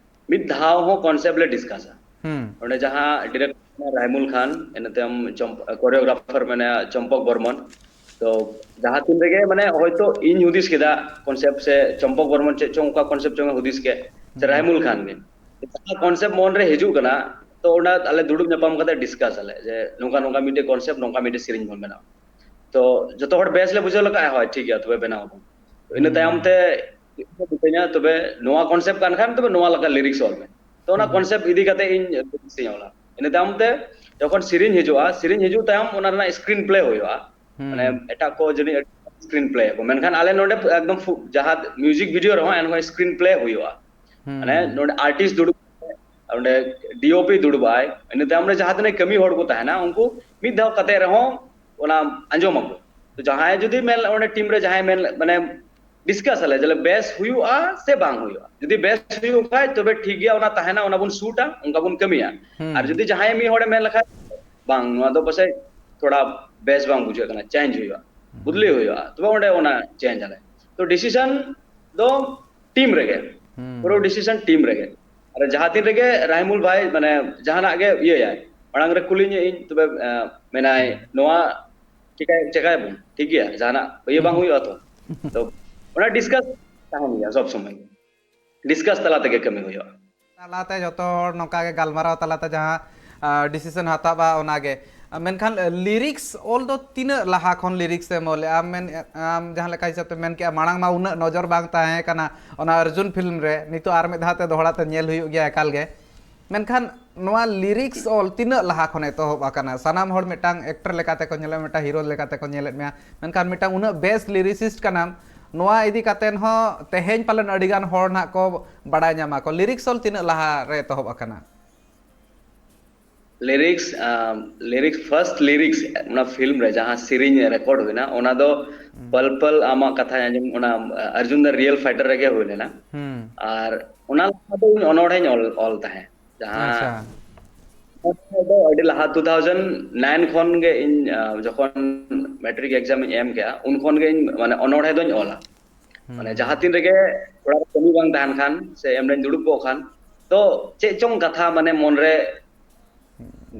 ᱢᱤᱫ ᱫᱷᱟᱣ ᱦᱚᱸ ᱠᱚᱱᱥᱮᱯᱴ ᱞᱮ ᱰᱤᱥᱠᱟᱥᱟ᱾ ᱦᱩᱸ᱾ ᱱᱚᱰᱮ ᱡᱟᱦᱟᱸ ᱰᱤᱨᱮᱠᱴᱚᱨ ᱢᱮᱱᱟᱭᱟ ᱨᱟᱭᱢᱩᱞ ᱠᱷᱟᱱ, ᱤᱱᱟᱹ ᱛᱟᱭᱚᱢ ᱪᱚᱢᱯ-, ᱠᱳᱨᱤᱭᱳᱜᱨᱟᱯᱷᱟᱨ ᱢᱮᱱᱟᱭᱟ ᱪᱚᱢᱯᱚᱠ ᱵᱚᱨᱢᱚᱱ᱾ ᱛᱚ ᱡᱟᱦᱟᱸ ᱛᱤᱱ ᱨᱮᱜᱮ, ᱢᱟᱱᱮ, ᱦᱚᱭᱛᱳ ᱤᱧ ᱦᱩᱫᱤᱥ ᱠᱮᱫᱟ ᱠᱚᱱᱥᱮᱯᱴ, ᱥᱮ ᱪᱚᱢᱯᱚᱠ ᱵᱚᱨᱢᱚᱱ ᱪᱮᱫ ᱪᱚᱝ, ᱚᱱᱠᱟ ᱠᱚᱱᱥᱮᱯᱴ ᱪᱚᱝ ᱮ ᱦᱩᱫᱤᱥ ᱠᱮᱫ, ᱥᱮ ᱦᱩᱸ᱾ ᱨᱟᱭᱢᱩᱞ ᱠᱷᱟᱱ ᱜᱮ, ᱡᱟᱦᱟᱸ ᱠᱚᱱᱥᱮᱯᱴ ᱢᱚᱱ ᱨᱮ ᱦᱤᱡᱩᱜ ᱠᱟᱱᱟ, ᱛᱚ ᱚᱱᱟ ᱟᱞᱮ ᱫᱩᱲᱩᱵ ᱧᱟᱯᱟᱢ ᱠᱟᱛᱮ ᱰᱤᱥᱠᱟᱥ ᱟᱞᱮ ᱡᱮ ᱱᱚᱝᱠᱟ ᱱᱚᱝᱠᱟ ᱢᱤᱫᱴᱮᱡ ᱠᱚᱱᱥᱮᱯᱴ, ᱱᱚᱝᱠᱟ ᱢᱤᱫᱴᱮᱡ ᱥᱮᱨᱮᱧ ᱵᱚᱱ ᱵᱮᱱᱟᱣᱟ᱾ ᱛᱚ ᱡᱚᱛᱚ ᱦᱚᱲ ᱵᱮᱥ ᱞᱮ ᱵᱩᱡᱷᱟᱹᱣ ᱞᱮᱠᱷᱟᱡ, ᱦᱳᱭ, ᱴᱷᱤᱠ ᱜᱮᱭᱟ, ᱛᱚᱵᱮ ᱵᱮᱱᱟᱣ ᱟᱵᱚᱱ᱾ ᱛᱚ ᱤᱱᱟᱹ ᱛᱟᱭᱚᱢ ᱦᱩᱸ᱾ ᱛᱮ ᱢᱤᱛᱟᱹᱧᱟ, "ᱛᱚᱵᱮ ᱱᱚᱣᱟ ᱠᱚᱱᱥᱮᱯᱴ ᱠᱟᱱ ᱠᱷᱟᱱ, ᱛᱚᱵᱮ ᱱᱚᱣᱟ ᱞᱮᱠᱟ ᱞᱤᱨᱤᱠᱥ ᱚᱞ ᱢᱮ᱾" ᱛᱚ ᱚᱱᱟ ᱦᱩᱸ᱾ ᱠᱚᱱᱥᱮᱯᱴ ᱤᱫᱤ ᱠᱟᱛᱮ ᱤᱧ ᱞᱤᱨᱤᱠᱥ ᱤᱧ ᱚᱞᱟ᱾ ᱤᱱᱟᱹ ᱛᱟᱭᱚᱢ ᱛᱮ ᱡᱚᱠᱷᱚᱱ ᱥᱮᱨᱮᱧ ᱦᱤᱡᱩᱜᱼᱟ, ᱥᱮᱨᱮᱧ ᱦᱤᱡᱩᱜ ᱛᱟᱭᱚᱢ ᱚᱱᱟ ᱨᱮᱱᱟᱜ ᱥᱠᱨᱤᱱ ᱯᱞᱮ ᱦᱩᱭᱩᱜᱼᱟ᱾ ᱢᱟᱱᱮ ᱦᱩᱸ᱾ ᱮᱴᱟᱜ ᱠᱚ ᱡᱟᱹᱱᱤᱡ ᱟᱹᱰᱤ ᱥᱠᱨᱤᱱ ᱯᱞᱮ ᱟᱠᱚ᱾ ᱢᱮᱱᱠᱷᱟᱱ ᱟᱞᱮ ᱱᱚᱰᱮ ᱮᱠᱫᱚᱢ ᱯᱷᱩ-, ᱡᱟᱦᱟᱸ ᱢᱤᱣᱡᱤᱠ ᱵᱷᱤᱰᱤᱭᱳ ᱨᱮᱦᱚᱸ ᱮᱱᱦᱚᱸ ᱥᱠᱨᱤᱱ ᱯᱞᱮ ᱦᱩᱭᱩᱜᱼᱟ᱾ ᱦᱩᱸ᱾ ᱢᱟᱱᱮ ᱱᱚᱰᱮ ᱟᱨᱴᱤᱥᱴ ᱫᱩᱲᱩᱵ, ᱚᱸᱰᱮ ᱰᱤᱳᱯᱤ ᱫᱩᱲᱩᱵᱟᱭ, ᱤᱱᱟᱹ ᱛᱟᱭᱚᱢ ᱨᱮ ᱡᱟᱦᱟᱸ ᱛᱤᱱᱟᱹᱜ ᱠᱟᱹᱢᱤ ᱦᱚᱲ ᱠᱚ ᱛᱟᱦᱮᱱᱟ, ᱩᱱᱠᱩ ᱢᱤᱫ ᱫᱷᱟᱣ ᱠᱟᱛᱮ ᱨᱮᱦᱚᱸ ᱚᱱᱟ ᱟᱸᱡᱚᱢ ᱟᱠᱚ᱾ ᱛᱚ ᱡᱟᱦᱟᱸᱭ ᱡᱩᱫᱤ ᱢᱮᱱ, ᱚᱸᱰᱮ ᱴᱤᱢ ᱨᱮ ᱡᱟᱦᱟᱸᱭ ᱢᱮᱱ, ᱢᱟᱱᱮ ᱰᱤᱥᱠᱟᱥ ᱟᱞᱮ ᱡᱮ ᱵᱮᱥ ᱦᱩᱭᱩᱜᱼᱟ ᱥᱮ ᱵᱟᱝ ᱦᱩᱭᱩᱜᱼᱟ᱾ ᱡᱩᱫᱤ ᱵᱮᱥ ᱦᱩᱭᱩᱜ ᱠᱷᱟᱡ ᱛᱚᱵᱮ ᱴᱷᱤᱠ ᱜᱮᱭᱟ, ᱚᱱᱟ ᱛᱟᱦᱮᱱᱟ, ᱚᱱᱟ ᱵᱚᱱ ᱥᱩᱴᱟ, ᱚᱱᱠᱟ ᱵᱚᱱ ᱠᱟᱹᱢᱤᱭᱟ᱾ ᱦᱩᱸ᱾ ᱟᱨ ᱡᱩᱫᱤ ᱡᱟᱦᱟᱸᱭ ᱢᱤᱫ ᱦᱚᱲᱮ ᱢᱮᱱ ᱞᱮᱠᱷᱟᱡ, "ᱵᱟᱝ, ᱱᱚᱣᱟ ᱫᱚ ᱯᱟᱥᱮᱡ ᱛᱷᱚᱲᱟ ᱵᱮᱥ ᱵᱟᱝ ᱵᱩᱡᱷᱟᱹᱜ ᱠᱟᱱᱟ, ᱪᱮᱧᱡᱽ ᱦᱩᱭᱩᱜᱼᱟ, ᱦᱩᱸ᱾ ᱵᱚᱫᱞᱤ ᱦᱩᱭᱩᱜᱼᱟ", ᱛᱚᱵᱮ ᱚᱸᱰᱮ ᱚᱱᱟ ᱪᱮᱧᱡᱽ ᱟᱞᱮ᱾ ᱛᱚ ᱰᱤᱥᱤᱥᱚᱱ ᱫᱚ ᱴᱤᱢ ᱨᱮᱜᱮ, ᱦᱩᱸ᱾ ᱯᱩᱨᱟᱹ ᱰᱤᱥᱤᱥᱚᱱ ᱴᱤᱢ ᱨᱮᱜᱮ᱾ ᱟᱨ ᱡᱟᱦᱟᱸ ᱛᱤᱱ ᱨᱮᱜᱮ ᱨᱟᱦᱤᱢᱩᱞ ᱵᱷᱟᱭ ᱢᱟᱱᱮ ᱡᱟᱦᱟᱱᱟᱜ ᱜᱮ ᱤᱭᱟᱹᱭᱟᱭ, ᱢᱟᱲᱟᱝ ᱨᱮ ᱠᱩᱞᱤᱧᱟᱹ ᱤᱧ, ᱛᱚᱵᱮ, ᱮᱸ, ᱢᱮᱱᱟᱭ, ᱦᱩᱸ᱾ "ᱱᱚᱣᱟ ᱪᱮᱠᱟᱭ-, ᱪᱮᱠᱟᱭᱟᱵᱚᱱ, ᱴᱷᱤᱠ ᱜᱮᱭᱟ, ᱡᱟᱦᱟᱱᱟᱜ ᱤᱭᱟᱹ ᱵᱟᱝ ᱦᱩᱭᱩᱜᱼᱟ ᱛᱚ?" ᱛᱚ ᱚᱱᱟ ᱰᱤᱥᱠᱟᱥ ᱛᱟᱦᱮᱱ ᱜᱮᱭᱟ ᱥᱚᱵ ᱥᱚᱢᱚᱭ, ᱰᱤᱥᱠᱟᱥ ᱛᱟᱞᱟ ᱛᱮᱜᱮ ᱠᱟᱹᱢᱤ ᱦᱩᱭᱩᱜᱼᱟ᱾ ᱛᱟᱞᱟᱛᱮ ᱡᱚᱛᱚ ᱦᱚᱲ ᱱᱚᱝᱠᱟ ᱜᱮ ᱜᱟᱞᱢᱟᱨᱟᱣ ᱛᱟᱞᱟᱛᱮ ᱡᱟᱦᱟᱸ, ᱟ, ᱰᱤᱥᱤᱥᱚᱱ ᱦᱟᱛᱟᱣᱟ ᱚᱱᱟᱜᱮ᱾ ᱟ, ᱢᱮᱱᱠᱷᱟᱱ, ᱟ, ᱞᱤᱨᱤᱠᱥ ᱚᱞ ᱫᱚ ᱛᱤᱱᱟᱹᱜ ᱞᱟᱦᱟ ᱠᱷᱚᱱ ᱞᱤᱨᱤᱠᱥ ᱮᱢ ᱚᱞᱮᱜᱼᱟ? ᱟᱢ ᱢᱮᱱ, ᱟᱢ ᱡᱟᱦᱟᱸ ᱞᱮᱠᱟ ᱦᱤᱥᱟᱹᱵ ᱛᱮ ᱢᱮᱱ ᱠᱮᱜᱼᱟ, ᱢᱟᱲᱟᱝ ᱢᱟ ᱩᱱᱟᱹᱜ ᱱᱚᱡᱚᱨ ᱵᱟᱝ ᱛᱟᱦᱮᱸ ᱠᱟᱱᱟ ᱚᱱᱟ ᱚᱨᱡᱩᱱ ᱯᱷᱤᱞᱢ ᱨᱮ, ᱱᱤᱛᱚᱜ ᱟᱨ ᱢᱤᱫ ᱫᱷᱟᱣ ᱛᱮ ᱫᱚᱦᱲᱟ ᱛᱮ ᱧᱮᱞ ᱦᱩᱭᱩᱜ ᱜᱮᱭᱟ ᱮᱠᱟᱞ ᱜᱮ᱾ ᱢᱮᱱᱠᱷᱟᱱ ᱱᱚᱣᱟ ᱞᱤᱨᱤᱠᱥ ᱚᱞ ᱛᱤᱱᱟᱹᱜ ᱞᱟᱦᱟ ᱠᱷᱚᱱ ᱮᱛᱚᱦᱚᱵ ᱟᱠᱟᱱᱟ? ᱥᱟᱱᱟᱢ ᱦᱚᱲ ᱢᱤᱫᱴᱟᱝ ᱮᱠᱴᱚᱨ ᱞᱮᱠᱟᱛᱮ ᱠᱚ ᱧᱮᱞᱮᱫ, ᱢᱤᱫᱴᱟᱝ ᱦᱤᱨᱳ ᱞᱮᱠᱟᱛᱮ ᱠᱚ ᱧᱮᱞᱮᱫ ᱢᱮᱭᱟ, ᱢᱮᱱᱠᱷᱟᱱ ᱢᱤᱫᱴᱟᱝ ᱩᱱᱟᱹᱜ ᱵᱮᱥ ᱞᱤᱨᱤᱥᱤᱥᱴ ᱠᱟᱱᱟᱢ, ᱱᱚᱣᱟ ᱤᱫᱤ ᱠᱟᱛᱮ ᱦᱚᱸ ᱛᱮᱦᱮᱧ ᱯᱟᱞᱮᱱ ᱟᱹᱰᱤ ᱜᱟᱱ ᱦᱚᱲ ᱱᱟᱦᱟᱜ ᱠᱚ ᱵᱟᱲᱟᱭ ᱧᱟᱢᱟ ᱠᱚ᱾ ᱞᱤᱨᱤᱠᱥ ᱚᱞ ᱛᱤᱱᱟᱹᱜ ᱞᱟᱦᱟ ᱨᱮ ᱮᱛᱚᱦᱚᱵ ᱟᱠᱟᱱᱟ? ᱞᱤᱨᱤᱠᱥ, ᱟᱢ, ᱞᱤᱨᱤᱠᱥ, ᱯᱷᱟᱨᱥᱴ ᱞᱤᱨᱤᱠᱥ, ᱚᱱᱟ ᱯᱷᱤᱞᱢ ᱨᱮ ᱡᱟᱦᱟᱸ ᱥᱮᱨᱮᱧ ᱨᱮᱠᱚᱨᱰ ᱦᱩᱭᱱᱟ, ᱚᱱᱟ ᱫᱚ ᱦᱩᱸ᱾ ᱯᱟᱞ ᱯᱟᱞ ᱟᱢᱟᱜ ᱠᱟᱛᱷᱟᱧ ᱟᱸᱡᱚᱢ, ᱚᱱᱟ, ᱟ, ᱚᱨᱡᱩᱱ ᱫᱟ ᱨᱤᱭᱮᱞ ᱯᱷᱟᱭᱴᱟᱨ ᱨᱮᱜᱮ ᱦᱩᱭ ᱞᱮᱱᱟ᱾ ᱦᱩᱸ᱾ ᱟᱨ ᱚᱱᱟ ᱞᱟᱦᱟ ᱫᱚ ᱤᱧ ᱚᱱᱚᱬᱦᱮᱧ ᱚᱞ, ᱚᱞ ᱛᱟᱦᱮᱸᱫ, ᱡᱟᱦᱟᱸ ᱟᱪᱪᱷᱟ᱾ ᱚᱱᱚᱬᱦᱮ ᱫᱚ ᱟᱹᱰᱤ ᱞᱟᱦᱟ, ᱴᱩ ᱛᱷᱟᱣᱡᱮᱱᱰ ᱱᱟᱭᱤᱱ ᱠᱷᱚᱱ ᱜᱮ ᱤᱧ, ᱟ, ᱡᱚᱠᱷᱚᱱ ᱢᱮᱴᱨᱤᱠ ᱮᱠᱡᱟᱢ ᱤᱧ ᱮᱢ ᱠᱮᱜᱼᱟ, ᱩᱱ ᱠᱷᱚᱱ ᱜᱮ ᱤᱧ, ᱢᱟᱱᱮ, ᱚᱱᱚᱬᱦᱮ ᱫᱚᱧ ᱚᱞᱟ᱾ ᱦᱩᱸ᱾ ᱢᱟᱱᱮ, ᱡᱟᱦᱟᱸ ᱛᱤᱱ ᱨᱮᱜᱮ ᱚᱲᱟᱜ ᱨᱮ ᱠᱟᱹᱢᱤ ᱵᱟᱝ ᱛᱟᱦᱮᱱ ᱠᱷᱟᱱ ᱥᱮ ᱮᱢᱱᱤᱧ ᱫᱩᱲᱩᱵ ᱠᱚᱜ ᱠᱷᱟᱱ, ᱛᱚ ᱪᱮᱫ ᱪᱚᱝ ᱠᱟᱛᱷᱟ, ᱢᱟᱱᱮ, ᱢᱚᱱᱨᱮ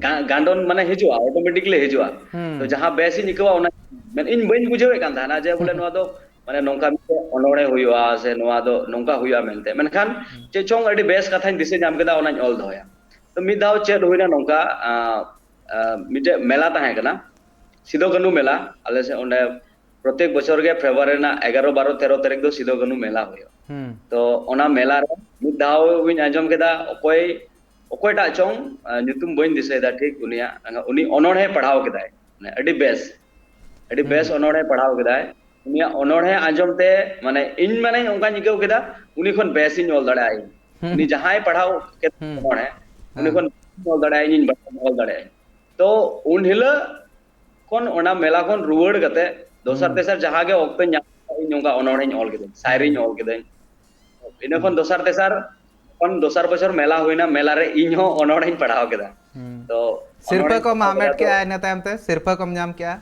ᱜᱟ-, ᱜᱟᱱᱰᱚᱱ, ᱢᱟᱱᱮ, ᱦᱤᱡᱩᱜᱼᱟ, ᱚᱴᱳᱢᱮᱴᱤᱠᱞᱤ ᱦᱤᱡᱩᱜᱼᱟ᱾ ᱦᱩᱸ᱾ ᱛᱚ ᱡᱟᱦᱟᱸ ᱵᱮᱥ ᱤᱧ ᱟᱹᱭᱠᱟᱹᱣᱟ, ᱚᱱᱟ, ᱢᱟᱱᱮ, ᱤᱧ ᱵᱟᱹᱧ ᱵᱩᱡᱷᱟᱹᱣᱮᱫ ᱠᱟᱱ ᱛᱟᱦᱮᱱᱟ ᱡᱮ ᱵᱚᱞᱮ ᱱᱚᱣᱟ ᱫᱚ, ᱢᱟᱱᱮ, ᱱᱚᱝᱠᱟ ᱢᱤᱫᱴᱮᱡ ᱚᱱᱚᱬᱦᱮ ᱦᱩᱭᱩᱜᱼᱟ ᱥᱮ ᱱᱚᱣᱟ ᱫᱚ ᱱᱚᱝᱠᱟ ᱦᱩᱭᱩᱜᱼᱟ ᱢᱮᱱᱛᱮ, ᱢᱮᱱᱠᱷᱟᱱ ᱦᱩᱸ᱾ ᱪᱮᱫ ᱪᱚᱝ ᱟᱹᱰᱤ ᱵᱮᱥ ᱠᱟᱛᱷᱟᱧ ᱫᱤᱥᱟᱹ ᱧᱟᱢ ᱠᱮᱫᱟ, ᱚᱱᱟᱧ ᱚᱞ ᱫᱚᱦᱚᱭᱟ᱾ ᱛᱚ ᱢᱤᱫ ᱫᱷᱟᱣ ᱪᱮᱫ ᱦᱩᱭᱱᱟ ᱱᱚᱝᱠᱟ, ᱟᱸ, ᱟᱸ, ᱢᱤᱫᱴᱮᱡ ᱢᱮᱞᱟ ᱛᱟᱦᱮᱸ ᱠᱟᱱᱟ, ᱥᱤᱫᱩ ᱠᱟᱹᱱᱦᱩ ᱢᱮᱞᱟ᱾ ᱟᱞᱮ ᱥᱮᱫ ᱚᱸᱰᱮ ᱯᱨᱚᱛᱮᱠ ᱵᱚᱪᱷᱚᱨ ᱜᱮ ᱯᱷᱮᱵᱽᱨᱩᱣᱟᱨᱤ ᱨᱮᱱᱟᱜ ᱮᱜᱟᱨᱚ, ᱵᱟᱨᱚ, ᱛᱮᱨᱚ ᱛᱟᱹᱨᱤᱠᱷ ᱫᱚ ᱥᱤᱫᱩ ᱠᱟᱹᱱᱦᱩ ᱢᱮᱞᱟ ᱦᱩᱭᱩᱜᱼᱟ᱾ ᱦᱩᱸ᱾ ᱛᱚ ᱚᱱᱟ ᱢᱮᱞᱟ ᱨᱮ ᱢᱤᱫ ᱫᱷᱟᱣ ᱤᱧ ᱟᱸᱡᱚᱢ ᱠᱮᱫᱟ, ᱚᱠᱚᱭ, ᱚᱠᱚᱭᱴᱟᱜ ᱪᱚᱝ, ᱟᱸ, ᱧᱩᱛᱩᱢ ᱵᱟᱹᱧ ᱫᱤᱥᱟᱹᱭᱮᱫᱟ ᱴᱷᱤᱠ, ᱩᱱᱤᱭᱟᱜ, ᱩᱱᱤ ᱚᱱᱚᱬᱦᱮ ᱯᱟᱲᱦᱟᱣ ᱠᱮᱫᱟᱭ, ᱢᱟᱱᱮ, ᱟᱹᱰᱤ ᱵᱮᱥ, ᱟᱹᱰᱤ ᱵᱮᱥ ᱦᱩᱸ᱾ ᱚᱱᱚᱬᱦᱮ ᱯᱟᱲᱦᱟᱣ ᱠᱮᱫᱟᱭ᱾ ᱩᱱᱤᱭᱟᱜ ᱚᱱᱚᱬᱦᱮ ᱟᱸᱡᱚᱢ ᱛᱮ, ᱢᱟᱱᱮ, ᱤᱧ, ᱢᱟᱱᱮ, ᱚᱱᱠᱟᱧ ᱟᱹᱭᱠᱟᱹᱣ ᱠᱮᱫᱟ, ᱩᱱᱤ ᱠᱷᱚᱱ ᱵᱮᱥ ᱤᱧ ᱚᱞ ᱫᱟᱲᱮᱭᱟᱜᱼᱟ ᱤᱧ᱾ ᱦᱩᱸ᱾ ᱩᱱᱤ ᱡᱟᱦᱟᱸᱭ ᱯᱟᱲᱦᱟᱣ ᱠᱮᱫ ᱦᱩᱸ᱾ ᱚᱱᱚᱬᱦᱮ, ᱩᱱᱤ ᱦᱮᱸ᱾ ᱠᱷᱚᱱ ᱵᱮᱥ ᱤᱧ ᱚᱞ ᱫᱟᱲᱮᱭᱟᱜᱼᱟ ᱤᱧ, ᱚᱞ ᱫᱟᱲᱮᱭᱟᱜᱼᱟ ᱤᱧ᱾ ᱛᱚ ᱩᱱ ᱦᱤᱞᱳᱜ ᱠᱷᱚᱱ, ᱚᱱᱟ ᱢᱮᱞᱟ ᱠᱷᱚᱱ ᱨᱩᱣᱟᱹᱲ ᱠᱟᱛᱮ, ᱫᱚᱥᱟᱨ ᱦᱩᱸ᱾ ᱛᱮᱥᱟᱨ ᱡᱟᱦᱟᱸ ᱜᱮ ᱚᱠᱛᱚᱧ ᱧᱟᱢ ᱠᱮᱫᱟ, ᱤᱧ ᱱᱚᱝᱠᱟ ᱚᱱᱚᱬᱦᱮᱧ ᱚᱞ ᱠᱮᱫᱟᱹᱧ, ᱥᱟᱭᱨᱤᱧ ᱚᱞ ᱠᱮᱫᱟᱹᱧ᱾ ᱤᱱᱟᱹ ᱠᱷᱚᱱ ᱦᱩᱸ᱾ ᱫᱚᱥᱟᱨ ᱛᱮᱥᱟᱨ, ᱠᱷᱚᱱ ᱫᱚᱥᱟᱨ ᱵᱚᱪᱷᱚᱨ ᱢᱮᱞᱟ ᱦᱩᱭᱱᱟ, ᱢᱮᱞᱟ ᱨᱮ ᱤᱧ ᱦᱚᱸ ᱚᱱᱚᱬᱦᱮᱧ ᱯᱟᱲᱦᱟᱣ ᱠᱮᱫᱟ᱾ ᱦᱩᱸ᱾ ᱛᱚ ᱥᱤᱨᱯᱟᱹ ᱚᱱᱚᱬᱦᱮᱧ ᱠᱚᱢ ᱯᱟᱲᱦᱟᱣ ᱦᱟᱢᱮᱴ ᱠᱮᱫᱟ, ᱛᱚ ᱠᱮᱜᱼᱟ, ᱤᱱᱟᱹ ᱛᱟᱭᱚᱢ ᱛᱮ ᱥᱤᱨᱯᱟᱹ ᱠᱚᱢ ᱧᱟᱢ ᱠᱮᱜᱼᱟ?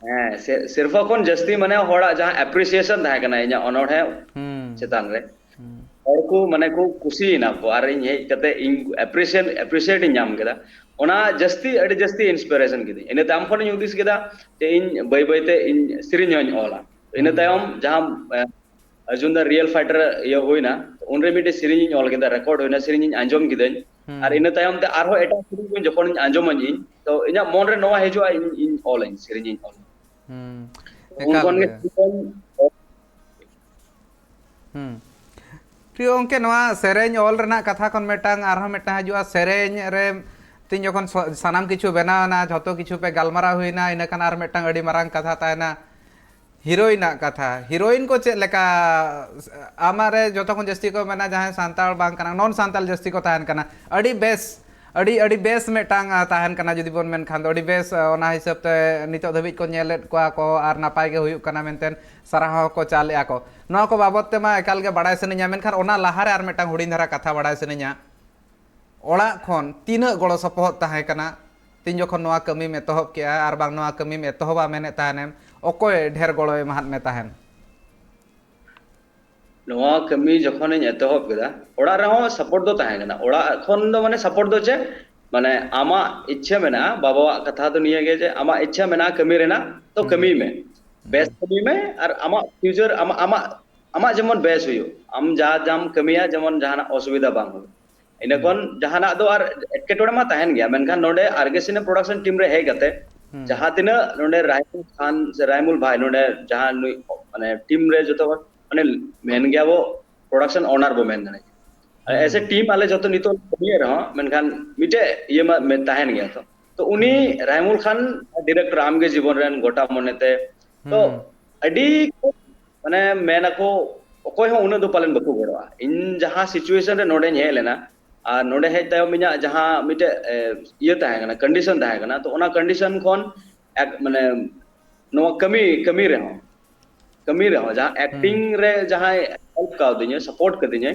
ᱦᱮᱸ, ᱥᱮ-, ᱥᱤᱨᱯᱟᱹ ᱠᱷᱚᱱ ᱡᱟᱹᱥᱛᱤ, ᱢᱟᱱᱮ, ᱦᱚᱲᱟᱜ ᱡᱟᱦᱟᱸ appreciation ᱛᱟᱦᱮᱸ ᱠᱟᱱᱟ ᱤᱧᱟᱹᱜ ᱚᱱᱚᱬᱦᱮ ᱦᱩᱸ᱾ ᱪᱮᱛᱟᱱ ᱨᱮ, ᱦᱩᱸ᱾ ᱦᱚᱲ ᱠᱚ, ᱢᱟᱱᱮ, ᱠᱚ ᱠᱩᱥᱤᱭᱮᱱᱟ ᱠᱚ, ᱟᱨ ᱤᱧ ᱦᱮᱡ ᱠᱟᱛᱮ ᱤᱧ appreciate, appreciate ᱤᱧ ᱧᱟᱢ ᱠᱮᱫᱟ᱾ ᱚᱱᱟ ᱡᱟᱹᱥᱛᱤ, ᱟᱹᱰᱤ ᱡᱟᱹᱥᱛᱤ inspiration ᱠᱤᱫᱤᱧ᱾ ᱤᱱᱟᱹ ᱛᱟᱭᱚᱢ ᱠᱷᱚᱱᱤᱧ ᱦᱩᱫᱤᱥ ᱠᱮᱫᱟ ᱡᱮ ᱤᱧ ᱵᱟᱹᱭ ᱵᱟᱹᱭ ᱛᱮ ᱤᱧ ᱥᱮᱨᱮᱧ ᱦᱚᱸᱧ ᱚᱞᱟ᱾ ᱤᱱᱟᱹ ᱦᱩᱸ᱾ ᱛᱟᱭᱚᱢ ᱡᱟᱦᱟᱸ, ᱮ, ᱚᱨᱡᱩᱱ ᱫᱟ ᱨᱤᱭᱮᱞ ᱯᱷᱟᱭᱴᱟᱨ ᱤᱭᱟᱹ ᱦᱩᱭᱱᱟ, ᱩᱱᱨᱮ ᱢᱤᱫᱴᱮᱡ ᱥᱮᱨᱮᱧ ᱤᱧ ᱚᱞ ᱠᱮᱫᱟ, record ᱦᱩᱭᱱᱟ, ᱥᱮᱨᱮᱧ ᱤᱧ ᱟᱸᱡᱚᱢ ᱠᱤᱫᱟᱹᱧ᱾ ᱦᱩᱸ᱾ ᱟᱨ ᱤᱱᱟᱹ ᱛᱟᱭᱚᱢ ᱛᱮ ᱟᱨᱦᱚᱸ ᱮᱴᱟᱜ ᱥᱮᱨᱮᱧ ᱠᱚ ᱡᱚᱠᱷᱚᱱᱤᱧ ᱟᱸᱡᱚᱢᱟᱹᱧ ᱤᱧ, ᱛᱚ ᱤᱧᱟᱹᱜ ᱢᱚᱱ ᱨᱮ ᱱᱚᱣᱟ ᱦᱤᱡᱩᱜᱼᱟ, ᱤᱧ, ᱤᱧ ᱚᱞᱟᱹᱧ, ᱥᱮᱨᱮᱧ ᱤᱧ ᱚᱞᱟ᱾ ᱦᱩᱸ᱾ ᱩᱱ ᱮᱠᱟᱞ ᱠᱷᱚᱱ ᱜᱮ ᱜᱮ᱾ ᱥᱮᱨᱮᱧ ᱦᱩᱸ᱾ ᱯᱨᱤᱭᱚ ᱜᱚᱢᱠᱮ, ᱱᱚᱣᱟ ᱥᱮᱨᱮᱧ ᱚᱞ ᱨᱮᱱᱟᱜ ᱠᱟᱛᱷᱟ ᱠᱷᱚᱱ ᱢᱤᱫᱴᱟᱝ, ᱟᱨᱦᱚᱸ ᱢᱤᱫᱴᱟᱝ ᱦᱤᱡᱩᱜᱼᱟ, ᱥᱮᱨᱮᱧ ᱨᱮ ᱛᱤᱧ ᱡᱚᱠᱷᱚᱱ ᱥᱚ-, ᱥᱟᱱᱟᱢ ᱠᱤᱪᱷᱩ ᱵᱮᱱᱟᱣ ᱮᱱᱟ, ᱡᱷᱚᱛᱚ ᱠᱤᱪᱷᱩ ᱯᱮ ᱜᱟᱞᱢᱟᱨᱟᱣ ᱦᱩᱭᱱᱟ, ᱤᱱᱟᱹ ᱠᱷᱟᱱ ᱟᱨ ᱢᱤᱫᱴᱟᱝ ᱟᱹᱰᱤ ᱢᱟᱨᱟᱝ ᱠᱟᱛᱷᱟ ᱛᱟᱦᱮᱱᱟ, ᱦᱤᱨᱳᱭᱤᱱᱟᱜ ᱠᱟᱛᱷᱟ᱾ ᱦᱤᱨᱳᱭᱤᱱ ᱠᱚ ᱪᱮᱫ ᱞᱮᱠᱟ ᱟᱢᱟᱜ ᱨᱮ ᱡᱚᱛᱚ ᱠᱷᱚᱱ ᱡᱟᱹᱥᱛᱤ ᱠᱚ ᱢᱮᱱᱟ ᱡᱟᱦᱟᱸᱭ ᱥᱟᱱᱛᱟᱲ ᱵᱟᱝ ᱠᱟᱱᱟ, ᱱᱚᱱ ᱥᱟᱱᱛᱟᱲ ᱡᱟᱹᱥᱛᱤ ᱠᱚ ᱛᱟᱦᱮᱱ ᱠᱟᱱᱟ? ᱟᱹᱰᱤ ᱵᱮᱥ, ᱟᱹᱰᱤ, ᱟᱹᱰᱤ ᱵᱮᱥ ᱢᱤᱫᱴᱟᱝ, ᱟ, ᱛᱟᱦᱮᱱ ᱠᱟᱱᱟ ᱡᱩᱫᱤ ᱵᱚᱱ ᱢᱮᱱᱠᱷᱟᱱ ᱫᱚ ᱟᱹᱰᱤ ᱵᱮᱥ᱾ ᱟ, ᱚᱱᱟ ᱦᱤᱥᱟᱹᱵ ᱛᱮ ᱱᱤᱛᱚᱜ ᱫᱷᱟᱹᱵᱤᱡ ᱠᱚ ᱧᱮᱞᱮᱫ ᱠᱚᱣᱟ ᱠᱚ ᱟᱨ ᱱᱟᱯᱟᱭ ᱜᱮ ᱦᱩᱭᱩᱜ ᱠᱟᱱᱟ ᱢᱮᱱᱛᱮ ᱥᱟᱨᱦᱟᱣ ᱦᱚᱸᱠᱚ ᱪᱟᱞᱮᱜᱼᱟ ᱠᱚ᱾ ᱱᱚᱣᱟ ᱠᱚ ᱵᱟᱵᱚᱫ ᱛᱮᱢᱟ ᱮᱠᱟᱞ ᱜᱮ ᱵᱟᱲᱟᱭ ᱥᱟᱱᱟᱧᱟ, ᱢᱮᱱᱠᱷᱟᱱ ᱚᱱᱟ ᱞᱟᱦᱟᱨᱮ ᱟᱨ ᱢᱤᱫᱴᱟᱝ ᱦᱩᱰᱤᱧ ᱫᱷᱟᱨᱟ ᱠᱟᱛᱷᱟ ᱵᱟᱲᱟᱭ ᱥᱟᱱᱟᱧᱟ᱾ ᱚᱲᱟᱜ ᱠᱷᱚᱱ ᱛᱤᱱᱟᱹᱜ ᱜᱚᱲᱚ ᱥᱚᱯᱚᱦᱚᱫ ᱛᱟᱦᱮᱸ ᱠᱟᱱᱟ? ᱛᱤᱱ ᱡᱚᱠᱷᱚᱱ ᱱᱚᱣᱟ ᱠᱟᱹᱢᱤᱢ ᱮᱛᱚᱦᱚᱵ ᱠᱮᱜᱼᱟ ᱟᱨ ᱵᱟᱝ ᱱᱚᱣᱟ ᱠᱟᱹᱢᱤᱢ ᱮᱛᱚᱦᱚᱵᱟ ᱢᱮᱱᱮᱫ ᱛᱟᱦᱮᱱᱮᱢ, ᱚᱠᱚᱭ ᱰᱷᱮᱨ ᱜᱚᱲᱚᱭ ᱮᱢᱟᱦᱟᱫ ᱢᱮ ᱛᱟᱦᱮᱱ? ᱱᱚᱣᱟ ᱠᱟᱹᱢᱤ ᱡᱚᱠᱷᱚᱱᱤᱧ ᱮᱛᱚᱦᱚᱵ ᱠᱮᱫᱟ, ᱚᱲᱟᱜ ᱨᱮᱦᱚᱸ ᱥᱟᱯᱳᱨᱴ ᱫᱚ ᱛᱟᱦᱮᱸ ᱠᱟᱱᱟ᱾ ᱚᱲᱟᱜ ᱠᱷᱚᱱ ᱫᱚ, ᱢᱟᱱᱮ, ᱥᱟᱯᱳᱨᱴ ᱫᱚ ᱪᱮᱫ, ᱢᱟᱱᱮ, ᱟᱢᱟᱜ ᱤᱪᱪᱷᱟᱹ ᱢᱮᱱᱟᱜᱼᱟ, ᱵᱟᱵᱟᱣᱟᱜ ᱠᱟᱛᱷᱟ ᱫᱚ ᱱᱤᱭᱟᱹ ᱜᱮ ᱡᱮ ᱟᱢᱟᱜ ᱤᱪᱪᱷᱟᱹ ᱢᱮᱱᱟᱜᱼᱟ ᱠᱟᱹᱢᱤ ᱨᱮᱱᱟᱜ, ᱛᱚ ᱦᱩᱸ᱾ ᱠᱟᱹᱢᱤᱭ ᱢᱮ᱾ ᱵᱮᱥ ᱠᱟᱹᱢᱤ ᱢᱮ, ᱟᱨ ᱟᱢᱟᱜ ᱯᱷᱤᱭᱩᱪᱟᱨ, ᱟᱢᱟᱜ, ᱟᱢᱟᱜ, ᱟᱢᱟᱜ ᱡᱮᱢᱚᱱ ᱵᱮᱥ ᱦᱩᱭᱩᱜ, ᱟᱢ ᱡᱟ ᱡᱟᱢ ᱠᱟᱹᱢᱤᱭᱟ ᱡᱮᱢᱚᱱ ᱡᱟᱦᱟᱱᱟᱜ ᱚᱥᱩᱵᱤᱫᱷᱟ ᱵᱟᱝ ᱦᱩᱭᱩᱜ᱾ ᱤᱱᱟᱹ ᱦᱩᱸ᱾ ᱠᱷᱚᱱ ᱡᱟᱦᱟᱱᱟᱜ ᱫᱚ ᱟᱨ ᱮᱴᱠᱮᱴᱚᱬᱮ ᱢᱟ ᱛᱟᱦᱮᱱ ᱜᱮᱭᱟ, ᱢᱮᱱᱠᱷᱟᱱ ᱱᱚᱰᱮ ᱟᱨ ᱠᱮ ᱥᱤᱱᱦᱟ ᱯᱨᱚᱰᱟᱠᱥᱚᱱ ᱴᱤᱢ ᱨᱮ ᱦᱮᱡ ᱠᱟᱛᱮ ᱦᱩᱸ᱾ ᱡᱟᱦᱟᱸ ᱛᱤᱱᱟᱹᱜ ᱱᱚᱰᱮ ᱨᱟᱭᱢᱩᱞ ᱠᱷᱟᱱ ᱥᱮ ᱨᱟᱭᱢᱩᱞ ᱵᱷᱟᱭ, ᱱᱚᱰᱮ ᱡᱟᱦᱟᱸ ᱱᱩᱭ, ᱢᱟᱱᱮ, ᱴᱤᱢ ᱨᱮ ᱡᱚᱛᱚ ᱦᱚᱲ, ᱢᱟᱱᱮ, ᱢᱮᱱ ᱜᱮᱭᱟ ᱵᱚ ᱯᱨᱚᱰᱟᱠᱥᱚᱱ ᱚᱱᱟᱨ ᱵᱚ ᱢᱮᱱ ᱫᱟᱲᱮᱭᱟᱜᱼᱟ᱾ ᱦᱩᱸ᱾ ᱮᱥᱮ ᱴᱤᱢ ᱟᱞᱮ ᱡᱚᱛᱚ ᱱᱤᱛᱚᱜ ᱠᱟᱹᱢᱤᱭᱮᱫ ᱨᱮᱦᱚᱸ, ᱢᱮᱱᱠᱷᱟᱱ ᱢᱤᱫᱴᱮᱡ ᱤᱭᱟᱹ ᱢᱟ ᱢᱮ-, ᱛᱟᱦᱮᱱ ᱜᱮᱭᱟ ᱛᱚ᱾ ᱛᱚ ᱩᱱᱤ ᱦᱩᱸ᱾ ᱨᱟᱭᱢᱩᱞ ᱠᱷᱟᱱ ᱰᱤᱨᱮᱠᱴᱚᱨ ᱟᱢᱜᱮ ᱡᱤᱵᱚᱱ ᱨᱮᱱ ᱜᱚᱴᱟ ᱢᱚᱱᱮᱛᱮ ᱛᱚ ᱟᱹᱰᱤ ᱢᱟᱱᱮ ᱢᱮᱱ ᱟᱠᱚ ᱚᱠᱚᱭ ᱦᱚᱸ ᱩᱱᱟᱹᱜ ᱫᱚ ᱯᱟᱞᱮᱱ ᱵᱟᱠᱚ ᱜᱚᱲᱚᱜᱼᱟ᱾ ᱤᱧ ᱡᱟᱦᱟᱸ situation ᱨᱮ ᱱᱚᱰᱮᱧ ᱦᱮᱡ ᱞᱮᱱᱟ ᱟᱨ ᱱᱚᱰᱮ ᱦᱮᱡ ᱛᱟᱭᱚᱢ ᱤᱧᱟᱹᱜ ᱡᱟᱦᱟᱸ ᱢᱤᱫᱴᱮᱡ ᱤᱭᱟᱹ ᱛᱟᱦᱮᱸ ᱠᱟᱱᱟ, condition ᱛᱟᱦᱮᱸ ᱠᱟᱱᱟ, ᱛᱚ ᱚᱱᱟ condition ᱠᱷᱚᱱ ᱢᱟᱱᱮ ᱱᱚᱣᱟ ᱠᱟᱹᱢᱤ ᱠᱟᱹᱢᱤ ᱨᱮᱦᱚᱸ ᱠᱟᱹᱢᱤ ᱨᱮᱦᱚᱸ ᱡᱟᱦᱟᱸ acting ᱨᱮ ᱡᱟᱦᱟᱸᱭ help ᱠᱟᱣᱫᱤᱧᱟ, support ᱠᱟᱹᱫᱤᱧᱟᱭ,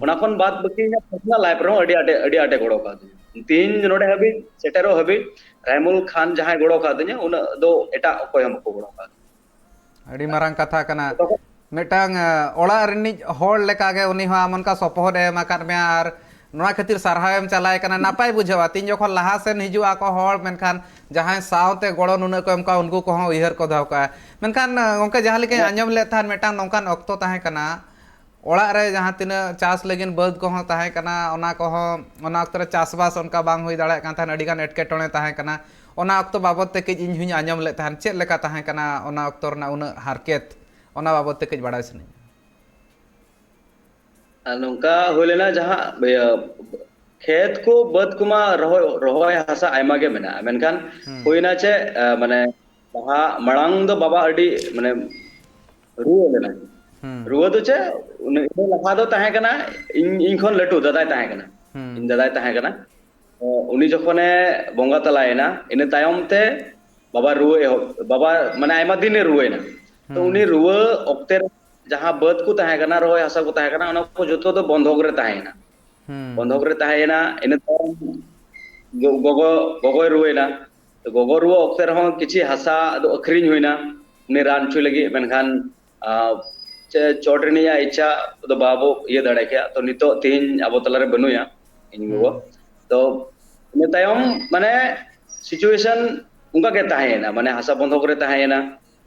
ᱚᱱᱟ ᱠᱷᱚᱱ ᱵᱟᱫ ᱵᱟᱹᱠᱤ ᱤᱧᱟᱹᱜ personal life ᱨᱮᱦᱚᱸ ᱟᱹᱰᱤ ᱟᱸᱴᱮ ᱟᱹᱰᱤ ᱟᱸᱴᱮ ᱜᱚᱲᱚ ᱠᱟᱣᱫᱤᱧᱟ᱾ ᱛᱤᱦᱤᱧ ᱱᱚᱰᱮ ᱦᱟᱹᱵᱤᱡ ᱥᱮᱴᱮᱨᱚᱜ ᱦᱟᱹᱵᱤᱡ ᱨᱟᱭᱢᱩᱞ ᱠᱷᱟᱱ ᱡᱟᱦᱟᱸᱭ ᱜᱚᱲᱚ ᱠᱟᱣᱫᱤᱧᱟ, ᱩᱱᱟᱹᱜ ᱫᱚ ᱮᱴᱟᱜ ᱚᱠᱚᱭ ᱦᱚᱸ ᱵᱟᱠᱚ ᱜᱚᱲᱚ ᱠᱟᱣᱫᱤᱧᱟ᱾ ᱟᱹᱰᱤ ᱢᱟᱨᱟᱝ ᱠᱟᱛᱷᱟ ᱠᱟᱱᱟ᱾ ᱢᱤᱫᱴᱟᱝ ᱚᱲᱟᱜ ᱨᱤᱱᱤᱡ ᱦᱚᱲ ᱞᱮᱠᱟᱜᱮ ᱩᱱᱤ ᱦᱚᱸ ᱟᱢ ᱚᱱᱠᱟ ᱥᱚᱯᱚᱦᱚᱫ ᱮ ᱮᱢ ᱟᱠᱟᱫ ᱢᱮᱭᱟ ᱟᱨ ᱱᱚᱣᱟ ᱠᱷᱟᱹᱛᱤᱨ ᱥᱟᱨᱦᱟᱣ ᱮᱢ ᱪᱟᱞᱟᱭ ᱠᱟᱱᱟ᱾ ᱱᱟᱯᱟᱭ ᱵᱩᱡᱷᱟᱹᱜᱼᱟ᱾ ᱛᱤᱧ ᱡᱚᱠᱷᱚᱱ ᱞᱟᱦᱟ ᱥᱮᱱ ᱦᱤᱡᱩᱜ ᱟᱠᱚ ᱦᱚᱲ, ᱢᱮᱱᱠᱷᱟᱱ ᱡᱟᱦᱟᱸᱭ ᱥᱟᱶᱛᱮ ᱜᱚᱲᱚ ᱱᱩᱱᱟᱹᱜ ᱠᱚ ᱮᱢ ᱠᱟᱜᱼᱟ, ᱩᱱᱠᱩ ᱠᱚᱦᱚᱸ ᱩᱭᱦᱟᱹᱨ ᱠᱚ ᱫᱚᱦᱚ ᱠᱟᱜᱼᱟ᱾ ᱢᱮᱱᱠᱷᱟᱱ ᱜᱚᱢᱠᱮ, ᱡᱟᱦᱟᱸ ᱞᱮᱠᱟᱧ ᱟᱸᱡᱚᱢ ᱞᱮᱫ ᱛᱟᱦᱮᱸᱫ, ᱢᱤᱫᱴᱟᱝ ᱱᱚᱝᱠᱟᱱ ᱚᱠᱛᱚ ᱛᱟᱦᱮᱸ ᱠᱟᱱᱟ, ᱚᱲᱟᱜ ᱨᱮ ᱡᱟᱦᱟᱸ ᱛᱤᱱᱟᱹᱜ ᱪᱟᱥ ᱞᱟᱹᱜᱤᱫ ᱵᱟᱹᱫᱽ ᱠᱚᱦᱚᱸ ᱛᱟᱦᱮᱸ ᱠᱟᱱᱟ, ᱚᱱᱟ ᱠᱚᱦᱚᱸ, ᱚᱱᱟ ᱚᱠᱛᱚ ᱨᱮ ᱪᱟᱥᱵᱟᱥ ᱚᱱᱠᱟ ᱵᱟᱝ ᱦᱩᱭ ᱫᱟᱲᱮᱭᱟᱜ ᱠᱟᱱ ᱛᱟᱦᱮᱸᱫ, ᱟᱹᱰᱤᱜᱟᱱ ᱮᱴᱠᱮᱴᱚᱬᱮ ᱛᱟᱦᱮᱸ ᱠᱟᱱᱟ᱾ ᱚᱱᱟ ᱚᱠᱛᱚ ᱵᱟᱵᱚᱫ ᱛᱮ ᱠᱟᱹᱡ ᱤᱧ ᱦᱚᱧ ᱟᱸᱡᱚᱢ ᱞᱮᱫ ᱛᱟᱦᱮᱸᱫ, ᱪᱮᱫ ᱞᱮᱠᱟ ᱛᱟᱦᱮᱸ ᱠᱟᱱᱟ ᱚᱱᱟ ᱚᱠᱛᱚ ᱨᱮᱱᱟᱜ ᱩᱱᱟᱹᱜ ᱦᱟᱨᱠᱮᱛ, ᱚᱱᱟ ᱵᱟᱵᱚᱫ ᱛᱮ ᱠᱟᱹᱡ ᱵᱟᱲᱟᱭ ᱥᱟᱱᱟᱧᱟ᱾ ᱟᱨ ᱱᱚᱝᱠᱟ ᱦᱩᱭ ᱞᱮᱱᱟ, ᱡᱟᱦᱟᱸ ᱤᱭᱟᱹ, ᱠᱷᱮᱛ ᱠᱚ ᱵᱟᱹᱫᱽ ᱠᱚᱢᱟ ᱨᱚᱦᱚᱭ ᱨᱚᱦᱚᱭ ᱦᱟᱥᱟ ᱟᱭᱢᱟ ᱜᱮ ᱢᱮᱱᱟᱜᱼᱟ, ᱢᱮᱱᱠᱷᱟᱱ ᱦᱩᱭᱱᱟ ᱪᱮᱫ, ᱟᱸ, ᱢᱟᱱᱮ ᱞᱟᱦᱟ ᱢᱟᱲᱟᱝ ᱫᱚ ᱵᱟᱵᱟ ᱟᱹᱰᱤ ᱢᱟᱱᱮ ᱨᱩᱣᱟᱹ ᱞᱮᱱᱟᱭ᱾ ᱨᱩᱣᱟᱹ ᱫᱚ ᱪᱮᱫ, ᱩᱱᱟᱹᱜ ᱤᱱᱟᱹ ᱞᱟᱦᱟ ᱫᱚ ᱛᱟᱦᱮᱸ ᱠᱟᱱᱟ, ᱤᱧ ᱤᱧ ᱠᱷᱚᱱ ᱞᱟᱹᱴᱩ ᱫᱟᱫᱟᱭ ᱛᱟᱦᱮᱸ ᱠᱟᱱᱟ᱾ ᱤᱧ ᱫᱟᱫᱟᱭ ᱛᱟᱦᱮᱸ ᱠᱟᱱᱟ᱾ ᱛᱚ ᱩᱱᱤ ᱡᱚᱠᱷᱚᱱᱮ ᱵᱚᱸᱜᱟ ᱛᱟᱞᱟᱭᱮᱱᱟ, ᱤᱱᱟᱹ ᱛᱟᱭᱚᱢ ᱛᱮ ᱵᱟᱵᱟ ᱨᱩᱣᱟᱹ ᱮᱦᱚᱵ, ᱵᱟᱵᱟ ᱢᱟᱱᱮ ᱟᱭᱢᱟ ᱫᱤᱱᱮ ᱨᱩᱣᱟᱹᱭᱮᱱᱟ᱾ ᱛᱚ ᱩᱱᱤ ᱨᱩᱣᱟᱹ ᱚᱠᱛᱮ ᱨᱮ ᱡᱟᱦᱟᱸ ᱵᱟᱹᱫᱽ ᱠᱚ ᱛᱟᱦᱮᱸ ᱠᱟᱱᱟ, ᱨᱚᱦᱚᱭ ᱦᱟᱥᱟ ᱠᱚ ᱛᱟᱦᱮᱸ ᱠᱟᱱᱟ, ᱚᱱᱟ ᱠᱚ ᱡᱚᱛᱚ ᱫᱚ ᱵᱚᱱᱫᱷᱚᱠ ᱨᱮ ᱛᱟᱦᱮᱸᱭᱮᱱᱟ᱾ ᱵᱚᱱᱫᱷᱚᱠ ᱨᱮ ᱛᱟᱦᱮᱸᱭᱮᱱᱟ᱾ ᱤᱱᱟᱹ ᱛᱟᱭᱚᱢ ᱜᱚ-, ᱜᱚᱜᱚ, ᱜᱚᱜᱚᱭ ᱨᱩᱣᱟᱹᱭᱮᱱᱟ᱾ ᱛᱚ ᱜᱚᱜᱚ ᱨᱩᱣᱟᱹ ᱚᱠᱛᱮ ᱨᱮᱦᱚᱸ ᱠᱤᱪᱷᱤ ᱦᱟᱥᱟ ᱫᱚ ᱟᱹᱠᱷᱨᱤᱧ ᱦᱩᱭᱱᱟ ᱩᱱᱤ ᱨᱟᱱ ᱦᱚᱪᱚᱭ ᱞᱟᱹᱜᱤᱫ, ᱢᱮᱱᱠᱷᱟᱱ, ᱟᱸ, ᱪᱮ ᱪᱚᱴ ᱨᱤᱱᱤᱡᱟᱜ ᱤᱪᱪᱷᱟ ᱫᱚ ᱵᱟᱵᱚ ᱤᱭᱟᱹ ᱫᱟᱲᱮ ᱠᱮᱭᱟ᱾ ᱛᱚ ᱱᱤᱛᱚᱜ ᱛᱤᱦᱤᱧ ᱟᱵᱚ ᱛᱟᱞᱟᱨᱮ ᱵᱟᱹᱱᱩᱭᱟ ᱤᱧ ᱜᱚᱜᱚ᱾ ᱛᱚ ᱤᱱᱟᱹ ᱛᱟᱭᱚᱢ ᱢᱟᱱᱮ situation ᱚᱱᱠᱟ ᱜᱮ ᱛᱟᱦᱮᱸᱭᱮᱱᱟ, ᱢᱟᱱᱮ ᱦᱟᱥᱟ ᱵᱚᱱᱫᱷᱚᱠ ᱨᱮ ᱛᱟᱦᱮᱸᱭᱮᱱᱟ᱾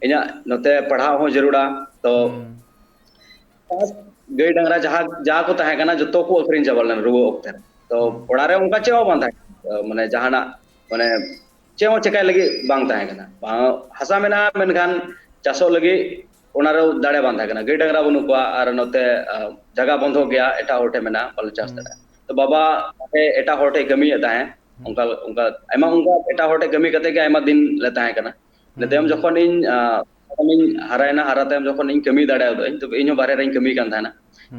ᱤᱧᱟᱹᱜ ᱱᱚᱛᱮ ᱯᱟᱲᱦᱟᱣ ᱦᱚᱸ ᱡᱟᱹᱨᱩᱲᱟ᱾ ᱛᱚ ᱪᱟᱥ, ᱜᱟᱹᱭ ᱰᱟᱝᱨᱟ ᱡᱟᱦᱟᱸ, ᱡᱟ ᱠᱚ ᱛᱟᱦᱮᱸ ᱠᱟᱱᱟ, ᱡᱚᱛᱚ ᱠᱚ ᱟᱹᱠᱷᱨᱤᱧ ᱪᱟᱵᱟ ᱞᱮᱱᱟ ᱨᱩᱣᱟᱹ ᱚᱠᱛᱮ ᱨᱮ᱾ ᱛᱚ ᱚᱲᱟᱜ ᱨᱮ ᱚᱱᱠᱟ ᱪᱮᱫ ᱦᱚᱸ ᱵᱟᱝ ᱛᱟᱦᱮᱸ ᱠᱟᱱᱟ, ᱢᱟᱱᱮ ᱡᱟᱦᱟᱱᱟᱜ, ᱢᱟᱱᱮ ᱪᱮᱫ ᱦᱚᱸ ᱪᱮᱠᱟᱭ ᱞᱟᱹᱜᱤᱫ ᱵᱟᱝ ᱛᱟᱦᱮᱸ ᱠᱟᱱᱟ᱾ ᱵᱟᱝ, ᱦᱟᱥᱟ ᱢᱮᱱᱟᱜᱼᱟ, ᱢᱮᱱᱠᱷᱟᱱ ᱪᱟᱥᱚᱜ ᱞᱟᱹᱜᱤᱫ ᱚᱱᱟ ᱨᱮ ᱫᱟᱲᱮ ᱵᱟᱝ ᱛᱟᱦᱮᱸ ᱠᱟᱱᱟ᱾ ᱜᱟᱹᱭ ᱰᱟᱝᱨᱟ ᱵᱟᱹᱱᱩᱜ ᱠᱚᱣᱟ ᱟᱨ ᱱᱚᱛᱮ, ᱟᱸ, ᱡᱟᱭᱜᱟ ᱵᱚᱱᱫᱷᱚᱠ ᱜᱮᱭᱟ, ᱮᱴᱟᱜ ᱦᱚᱲ ᱴᱷᱮᱱ ᱢᱮᱱᱟᱜᱼᱟ, ᱵᱟᱞᱮ ᱪᱟᱥ ᱫᱟᱲᱮᱭᱟᱜᱼᱟ᱾ ᱛᱚ ᱵᱟᱵᱟ ᱮᱴᱟᱜ ᱦᱚᱲ ᱴᱷᱮᱱ ᱠᱟᱹᱢᱤᱭᱮᱫ ᱛᱟᱦᱮᱸᱫ, ᱚᱱᱠᱟ, ᱚᱱᱠᱟ ᱟᱭᱢᱟ, ᱚᱱᱠᱟ ᱮᱴᱟᱜ ᱦᱚᱲ ᱴᱷᱮᱱ ᱠᱟᱹᱢᱤ ᱠᱟᱛᱮ ᱜᱮ ᱟᱭᱢᱟ ᱫᱤᱱ ᱞᱮ ᱛᱟᱦᱮᱸ ᱠᱟᱱᱟ᱾ ᱤᱱᱟᱹ ᱛᱟᱭᱚᱢ ᱡᱚᱠᱷᱚᱱ ᱤᱧ ᱟᱸ, ᱡᱚᱠᱷᱚᱱ ᱤᱧ ᱦᱟᱨᱟᱭᱮᱱᱟ, ᱦᱟᱨᱟ ᱛᱟᱭᱚᱢ ᱡᱚᱠᱷᱚᱱ ᱤᱧ ᱠᱟᱹᱢᱤ ᱫᱟᱲᱮᱭᱟᱫᱟᱹᱧ, ᱛᱚᱵᱮ ᱤᱧ ᱦᱚᱸ ᱵᱟᱨᱦᱮ ᱨᱮᱧ ᱠᱟᱹᱢᱤ ᱠᱟᱱ ᱛᱟᱦᱮᱱᱟ᱾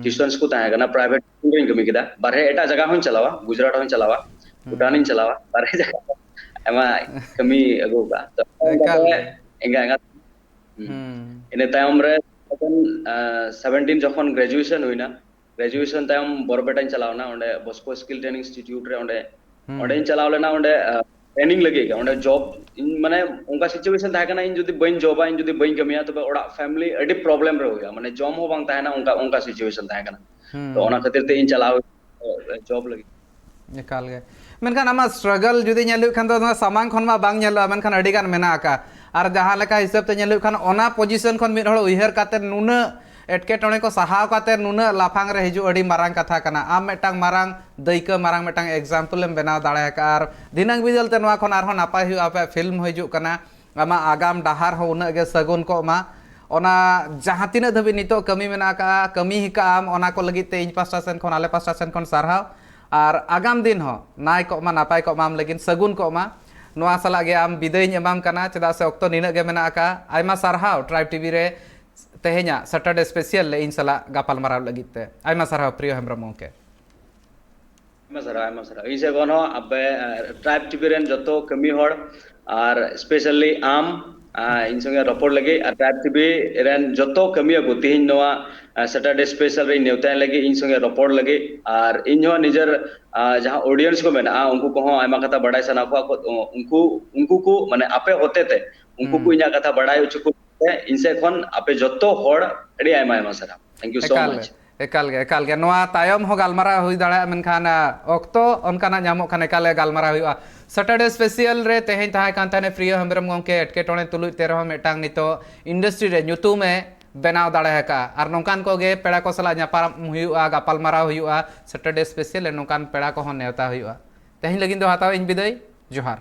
ᱴᱤᱭᱩᱥᱚᱱ ᱥᱠᱩᱞ ᱛᱟᱦᱮᱸ ᱠᱟᱱᱟ, ᱯᱨᱟᱭᱵᱷᱮᱴ ᱥᱠᱩᱞ ᱨᱮᱧ ᱠᱟᱹᱢᱤ ᱠᱮᱫᱟ᱾ ᱵᱟᱨᱦᱮ ᱮᱴᱟᱜ ᱡᱟᱭᱜᱟ ᱦᱚᱸᱧ ᱪᱟᱞᱟᱣᱟ, ᱜᱩᱡᱽᱨᱟᱴ ᱦᱚᱸᱧ ᱪᱟᱞᱟᱣᱟ, ᱵᱷᱩᱴᱟᱱ ᱦᱚᱸᱧ ᱪᱟᱞᱟᱣᱟ, ᱵᱟᱨᱦᱮ ᱡᱟᱭᱜᱟ ᱟᱭᱢᱟ ᱠᱟᱹᱢᱤ ᱟᱹᱜᱩ ᱠᱟᱜᱼᱟ᱾ ᱛᱚ, ᱮᱠᱟᱞ ᱜᱮ᱾ ᱮᱸᱜᱟ, ᱮᱸᱜᱟ, ᱦᱩᱸ᱾ ᱤᱱᱟᱹ ᱛᱟᱭᱚᱢ ᱨᱮ ᱡᱚᱠᱷᱚᱱ, ᱟᱸ, ᱥᱮᱵᱷᱮᱱᱴᱤᱱ ᱡᱚᱠᱷᱚᱱ ᱜᱨᱮᱡᱩᱭᱮᱥᱚᱱ ᱦᱩᱭᱱᱟ, ᱜᱨᱮᱡᱩᱭᱮᱥᱚᱱ ᱛᱟᱭᱚᱢ ᱵᱚᱨᱯᱮᱴᱟᱧ ᱪᱟᱞᱟᱣ ᱮᱱᱟ, ᱚᱸᱰᱮ ᱵᱚᱥᱠᱳ ᱥᱠᱤᱞ ᱴᱨᱮᱱᱤᱝ ᱤᱱᱥᱴᱤᱴᱤᱭᱩᱴ ᱨᱮ, ᱚᱸᱰᱮ, ᱦᱩᱸ᱾ ᱚᱸᱰᱮᱧ ᱪᱟᱞᱟᱣ ᱞᱮᱱᱟ, ᱚᱸᱰᱮ, ᱟᱸ, ᱴᱨᱮᱱᱤᱝ ᱞᱟᱹᱜᱤᱫ ᱜᱮ, ᱚᱸᱰᱮ ᱡᱚᱵ, ᱤᱧ ᱢᱟᱱᱮ ᱚᱱᱠᱟ ᱥᱤᱪᱩᱭᱮᱥᱚᱱ ᱛᱟᱦᱮᱸ ᱠᱟᱱᱟ, ᱤᱧ ᱡᱩᱫᱤ ᱵᱟᱹᱧ ᱡᱚᱵᱟ, ᱤᱧ ᱡᱩᱫᱤ ᱵᱟᱹᱧ ᱠᱟᱹᱢᱤᱭᱟ, ᱛᱚᱵᱮ ᱚᱲᱟᱜ ᱯᱷᱮᱢᱤᱞᱤ ᱟᱹᱰᱤ ᱯᱨᱚᱵᱞᱮᱢ ᱨᱮ ᱦᱩᱭᱩᱜᱼᱟ, ᱢᱟᱱᱮ ᱡᱚᱢ ᱦᱚᱸ ᱵᱟᱝ ᱛᱟᱦᱮᱱᱟ, ᱚᱱᱠᱟ, ᱚᱱᱠᱟ ᱥᱤᱪᱩᱭᱮᱥᱚᱱ ᱛᱟᱦᱮᱸ ᱠᱟᱱᱟ᱾ ᱛᱚ ᱦᱩᱸ᱾ ᱚᱱᱟ ᱠᱷᱟᱹᱛᱤᱨ ᱛᱮ ᱤᱧ ᱪᱟᱞᱟᱣ, ᱡᱚᱵ ᱞᱟᱹᱜᱤᱫ᱾ ᱮᱠᱟᱞ ᱜᱮ᱾ ᱢᱮᱱᱠᱷᱟᱱ ᱟᱢᱟᱜ ᱥᱴᱨᱟᱜᱚᱞ ᱡᱩᱫᱤ ᱧᱮᱞ ᱦᱩᱭᱩᱜ ᱠᱷᱟᱱ ᱫᱚ, ᱱᱚᱣᱟ ᱥᱟᱢᱟᱝ ᱠᱷᱚᱱ ᱢᱟ ᱵᱟᱝ ᱧᱮᱞᱚᱜᱼᱟ, ᱢᱮᱱᱠᱷᱟᱱ ᱟᱹᱰᱤ ᱜᱟᱱ ᱢᱮᱱᱟᱜ ᱟᱠᱟᱫᱼᱟ᱾ ᱟᱨ ᱡᱟᱦᱟᱸ ᱞᱮᱠᱟ ᱦᱤᱥᱟᱹᱵ ᱛᱮ ᱧᱮᱞ ᱦᱩᱭᱩᱜ ᱠᱷᱟᱱ, ᱚᱱᱟ ᱯᱚᱡᱤᱥᱚᱱ ᱠᱷᱚᱱ ᱢᱤᱫ ᱦᱚᱲ ᱩᱭᱦᱟᱹᱨ ᱠᱟᱛᱮ ᱱᱩᱱᱟᱹᱜ ᱮᱴᱠᱮᱴᱚᱬᱮ ᱠᱚ ᱥᱟᱦᱟᱣ ᱠᱟᱛᱮ ᱱᱩᱱᱟᱹᱜ ᱞᱟᱯᱷᱟᱝ ᱨᱮ ᱦᱤᱡᱩᱜ ᱟᱹᱰᱤ ᱢᱟᱨᱟᱝ ᱠᱟᱛᱷᱟ ᱠᱟᱱᱟ᱾ ᱟᱢ ᱢᱤᱫᱴᱟᱝ ᱢᱟᱨᱟᱝ ᱫᱟᱹᱭᱠᱟᱹ, ᱢᱟᱨᱟᱝ ᱢᱤᱫᱴᱟᱝ ᱮᱠᱡᱟᱢᱯᱚᱞ ᱮᱢ ᱵᱮᱱᱟᱣ ᱫᱟᱲᱮ ᱟᱠᱟᱫᱼᱟ᱾ ᱟᱨ ᱫᱷᱤᱱᱟᱹᱝ ᱵᱤᱫᱟᱹᱞ ᱛᱮ ᱱᱚᱣᱟ ᱠᱷᱚᱱ ᱟᱨᱦᱚᱸ ᱱᱟᱯᱟᱭ ᱦᱩᱭᱩᱜᱼᱟ, ᱟᱯᱮᱭᱟᱜ ᱯᱷᱤᱞᱢ ᱦᱤᱡᱩᱜ ᱠᱟᱱᱟ, ᱟᱢᱟᱜ ᱟᱜᱟᱢ ᱰᱟᱦᱟᱨ ᱦᱚᱸ ᱩᱱᱟᱹᱜ ᱜᱮ ᱥᱟᱹᱜᱩᱱ ᱠᱚᱜ ᱢᱟ᱾ ᱚᱱᱟ ᱡᱟᱦᱟᱸ ᱛᱤᱱᱟᱹᱜ ᱫᱷᱟᱹᱵᱤᱡ ᱱᱤᱛᱚᱜ ᱠᱟᱹᱢᱤ ᱢᱮᱱᱟᱜ ᱟᱠᱟᱫᱼᱟ, ᱠᱟᱹᱢᱤ ᱟᱠᱟᱫ ᱟᱢ, ᱚᱱᱟ ᱠᱚ ᱞᱟᱹᱜᱤᱫ ᱛᱮ ᱤᱧ ᱯᱟᱥᱴᱟ ᱥᱮᱱ ᱠᱷᱚᱱ, ᱟᱞᱮ ᱯᱟᱥᱴᱟ ᱥᱮᱱ ᱠᱷᱚᱱ ᱥᱟᱨᱦᱟᱣ᱾ ᱟᱨ ᱟᱜᱟᱢ ᱫᱤᱱ ᱦᱚᱸ ᱱᱟᱭ ᱠᱚᱜ ᱢᱟ, ᱱᱟᱯᱟᱭ ᱠᱚᱜ ᱢᱟ, ᱟᱢ ᱞᱟᱹᱜᱤᱫ ᱥᱟᱹᱜᱩᱱ ᱠᱚᱜ ᱢᱟ᱾ ᱱᱚᱣᱟ ᱥᱟᱞᱟᱜ ᱜᱮ ᱟᱢ ᱵᱤᱫᱟᱹᱭᱤᱧ ᱮᱢᱟᱢ ᱠᱟᱱᱟ, ᱪᱮᱫᱟᱜ ᱥᱮ ᱚᱠᱛᱚ ᱱᱤᱱᱟᱹᱜ ᱜᱮ ᱢᱮᱱᱟᱜ ᱟᱠᱟᱫᱼᱟ᱾ ᱟᱭᱢᱟ ᱥᱟᱨᱦᱟᱣ ᱴᱨᱟᱭᱤᱵᱽ ᱴᱤᱵᱷᱤ ᱨᱮ ᱛᱮᱦᱮᱧᱟᱜ ᱥᱮᱴᱟᱨᱰᱮ ᱥᱯᱮᱥᱤᱭᱟᱞ ᱨᱮ ᱤᱧ ᱥᱟᱞᱟᱜ ᱜᱟᱯᱟᱞᱢᱟᱨᱟᱣ ᱞᱟᱹᱜᱤᱫ ᱛᱮ᱾ ᱟᱭᱢᱟ ᱥᱟᱨᱦᱟᱣ ᱯᱨᱤᱭᱚ ᱦᱮᱢᱵᱨᱚᱢ ᱜᱚᱢᱠᱮ᱾ ᱟᱭᱢᱟ ᱥᱟᱨᱦᱟᱣ, ᱟᱭᱢᱟ ᱥᱟᱨᱦᱟᱣ᱾ ᱤᱧ ᱥᱮᱫ ᱠᱷᱚᱱ ᱦᱚᱸ ᱟᱯᱮ, ᱟᱸ, ᱴᱨᱟᱭᱤᱵᱽ ᱴᱤᱵᱷᱤ ᱨᱮᱱ ᱡᱚᱛᱚ ᱠᱟᱹᱢᱤ ᱦᱚᱲ ᱟᱨ specially ᱟᱢ, ᱟᱸ, ᱤᱧ ᱥᱚᱸᱜᱮ ᱨᱚᱯᱚᱲ ᱞᱟᱹᱜᱤᱫ, ᱟᱨ ᱴᱨᱟᱭᱤᱵᱽ ᱴᱤᱵᱷᱤ ᱨᱮᱱ ᱡᱚᱛᱚ ᱠᱟᱹᱢᱤᱭᱟᱹ ᱠᱚ ᱛᱮᱦᱮᱧ ᱱᱚᱣᱟ, ᱟᱸ, ᱥᱮᱴᱟᱨᱰᱮ ᱥᱯᱮᱥᱟᱞ ᱨᱮᱧ ᱱᱮᱣᱛᱟᱭ ᱞᱟᱹᱜᱤᱫ, ᱤᱧ ᱥᱚᱸᱜᱮ ᱨᱚᱯᱚᱲ ᱞᱟᱹᱜᱤᱫ, ᱟᱨ ᱤᱧ ᱦᱚᱸ ᱱᱤᱡᱮᱨ, ᱟᱸ, ᱡᱟᱦᱟᱸ ᱚᱰᱤᱭᱮᱱᱥ ᱠᱚ ᱢᱮᱱᱟᱜᱼᱟ, ᱩᱱᱠᱩ ᱠᱚᱦᱚᱸ ᱟᱭᱢᱟ ᱠᱟᱛᱷᱟ ᱵᱟᱰᱟᱭ ᱥᱟᱱᱟ ᱠᱚᱣᱟ, ᱠᱚ, ᱩᱱᱠᱩ, ᱩᱱᱠᱩ ᱠᱚ, ᱢᱟᱱᱮ, ᱟᱯᱮ ᱦᱚᱛᱮ ᱛᱮ ᱩᱱᱠᱩ ᱠᱚ ᱦᱩᱸ᱾ ᱤᱧᱟᱹᱜ ᱠᱟᱛᱷᱟ ᱵᱟᱰᱟᱭ ᱦᱚᱪᱚ ᱠᱚ ᱛᱮ, ᱤᱧ ᱥᱮᱫ ᱠᱷᱚᱱ ᱟᱯᱮ ᱡᱚᱛᱚ ᱦᱚᱲ ᱟᱹᱰᱤ ᱟᱭᱢᱟ, ᱟᱭᱢᱟ ᱥᱟᱨᱦᱟᱣ᱾ Thank you so ᱮᱠᱟᱞ much᱾ ᱜᱮ, ᱮᱠᱟᱞ ᱜᱮ, ᱮᱠᱟᱞ ᱜᱮ᱾ ᱱᱚᱣᱟ ᱛᱟᱭᱚᱢ ᱦᱚᱸ ᱜᱟᱞᱢᱟᱨᱟᱣ ᱦᱩᱭ ᱫᱟᱲᱮᱭᱟᱜᱼᱟ, ᱢᱮᱱᱠᱷᱟᱱ, ᱟ, ᱚᱠᱛᱚ ᱚᱱᱠᱟᱱᱟᱜ ᱧᱟᱢᱚᱜ ᱠᱷᱟᱱ ᱮᱠᱟᱞ ᱜᱮ ᱜᱟᱞᱢᱟᱨᱟᱣ ᱦᱩᱭᱩᱜᱼᱟ᱾ ᱥᱮᱴᱟᱨᱰᱮ ᱥᱯᱮᱥᱤᱭᱟᱞ ᱨᱮ ᱛᱮᱦᱮᱧ ᱛᱟᱦᱮᱸ ᱠᱟᱱ ᱛᱟᱦᱮᱱᱟ ᱯᱨᱤᱭᱚ ᱦᱮᱢᱵᱨᱚᱢ ᱜᱚᱢᱠᱮ, ᱮᱴᱠᱮᱴᱚᱬᱮ ᱛᱩᱞᱩᱡ ᱛᱮ ᱨᱮᱦᱚᱸ ᱢᱤᱫᱴᱟᱝ ᱱᱤᱛᱚᱜ ᱤᱱᱰᱟᱥᱴᱨᱤ ᱨᱮ ᱧᱩᱛᱩᱢ ᱮ ᱵᱮᱱᱟᱣ ᱫᱟᱲᱮ ᱟᱠᱟᱫᱼᱟ᱾ ᱟᱨ ᱱᱚᱝᱠᱟᱱ ᱠᱚᱜᱮ ᱯᱮᱲᱟ ᱠᱚ ᱥᱟᱞᱟᱜ ᱧᱟᱯᱟᱢ ᱦᱩᱭᱩᱜᱼᱟ, ᱜᱟᱯᱟᱞᱢᱟᱨᱟᱣ ᱦᱩᱭᱩᱜᱼᱟ᱾ ᱥᱮᱴᱟᱨᱰᱮ ᱥᱯᱮᱥᱤᱭᱟᱞ ᱨᱮ ᱱᱚᱝᱠᱟᱱ ᱯᱮᱲᱟ ᱠᱚᱦᱚᱸ ᱱᱮᱣᱛᱟ ᱦᱩᱭᱩᱜᱼᱟ᱾ ᱛᱮᱦᱮᱧ ᱞᱟᱹᱜᱤᱫ ᱫᱚ ᱦᱟᱛᱟᱣ ᱤᱧ ᱵᱤᱫᱟᱹᱭ᱾ ᱡᱚᱦᱟᱨ᱾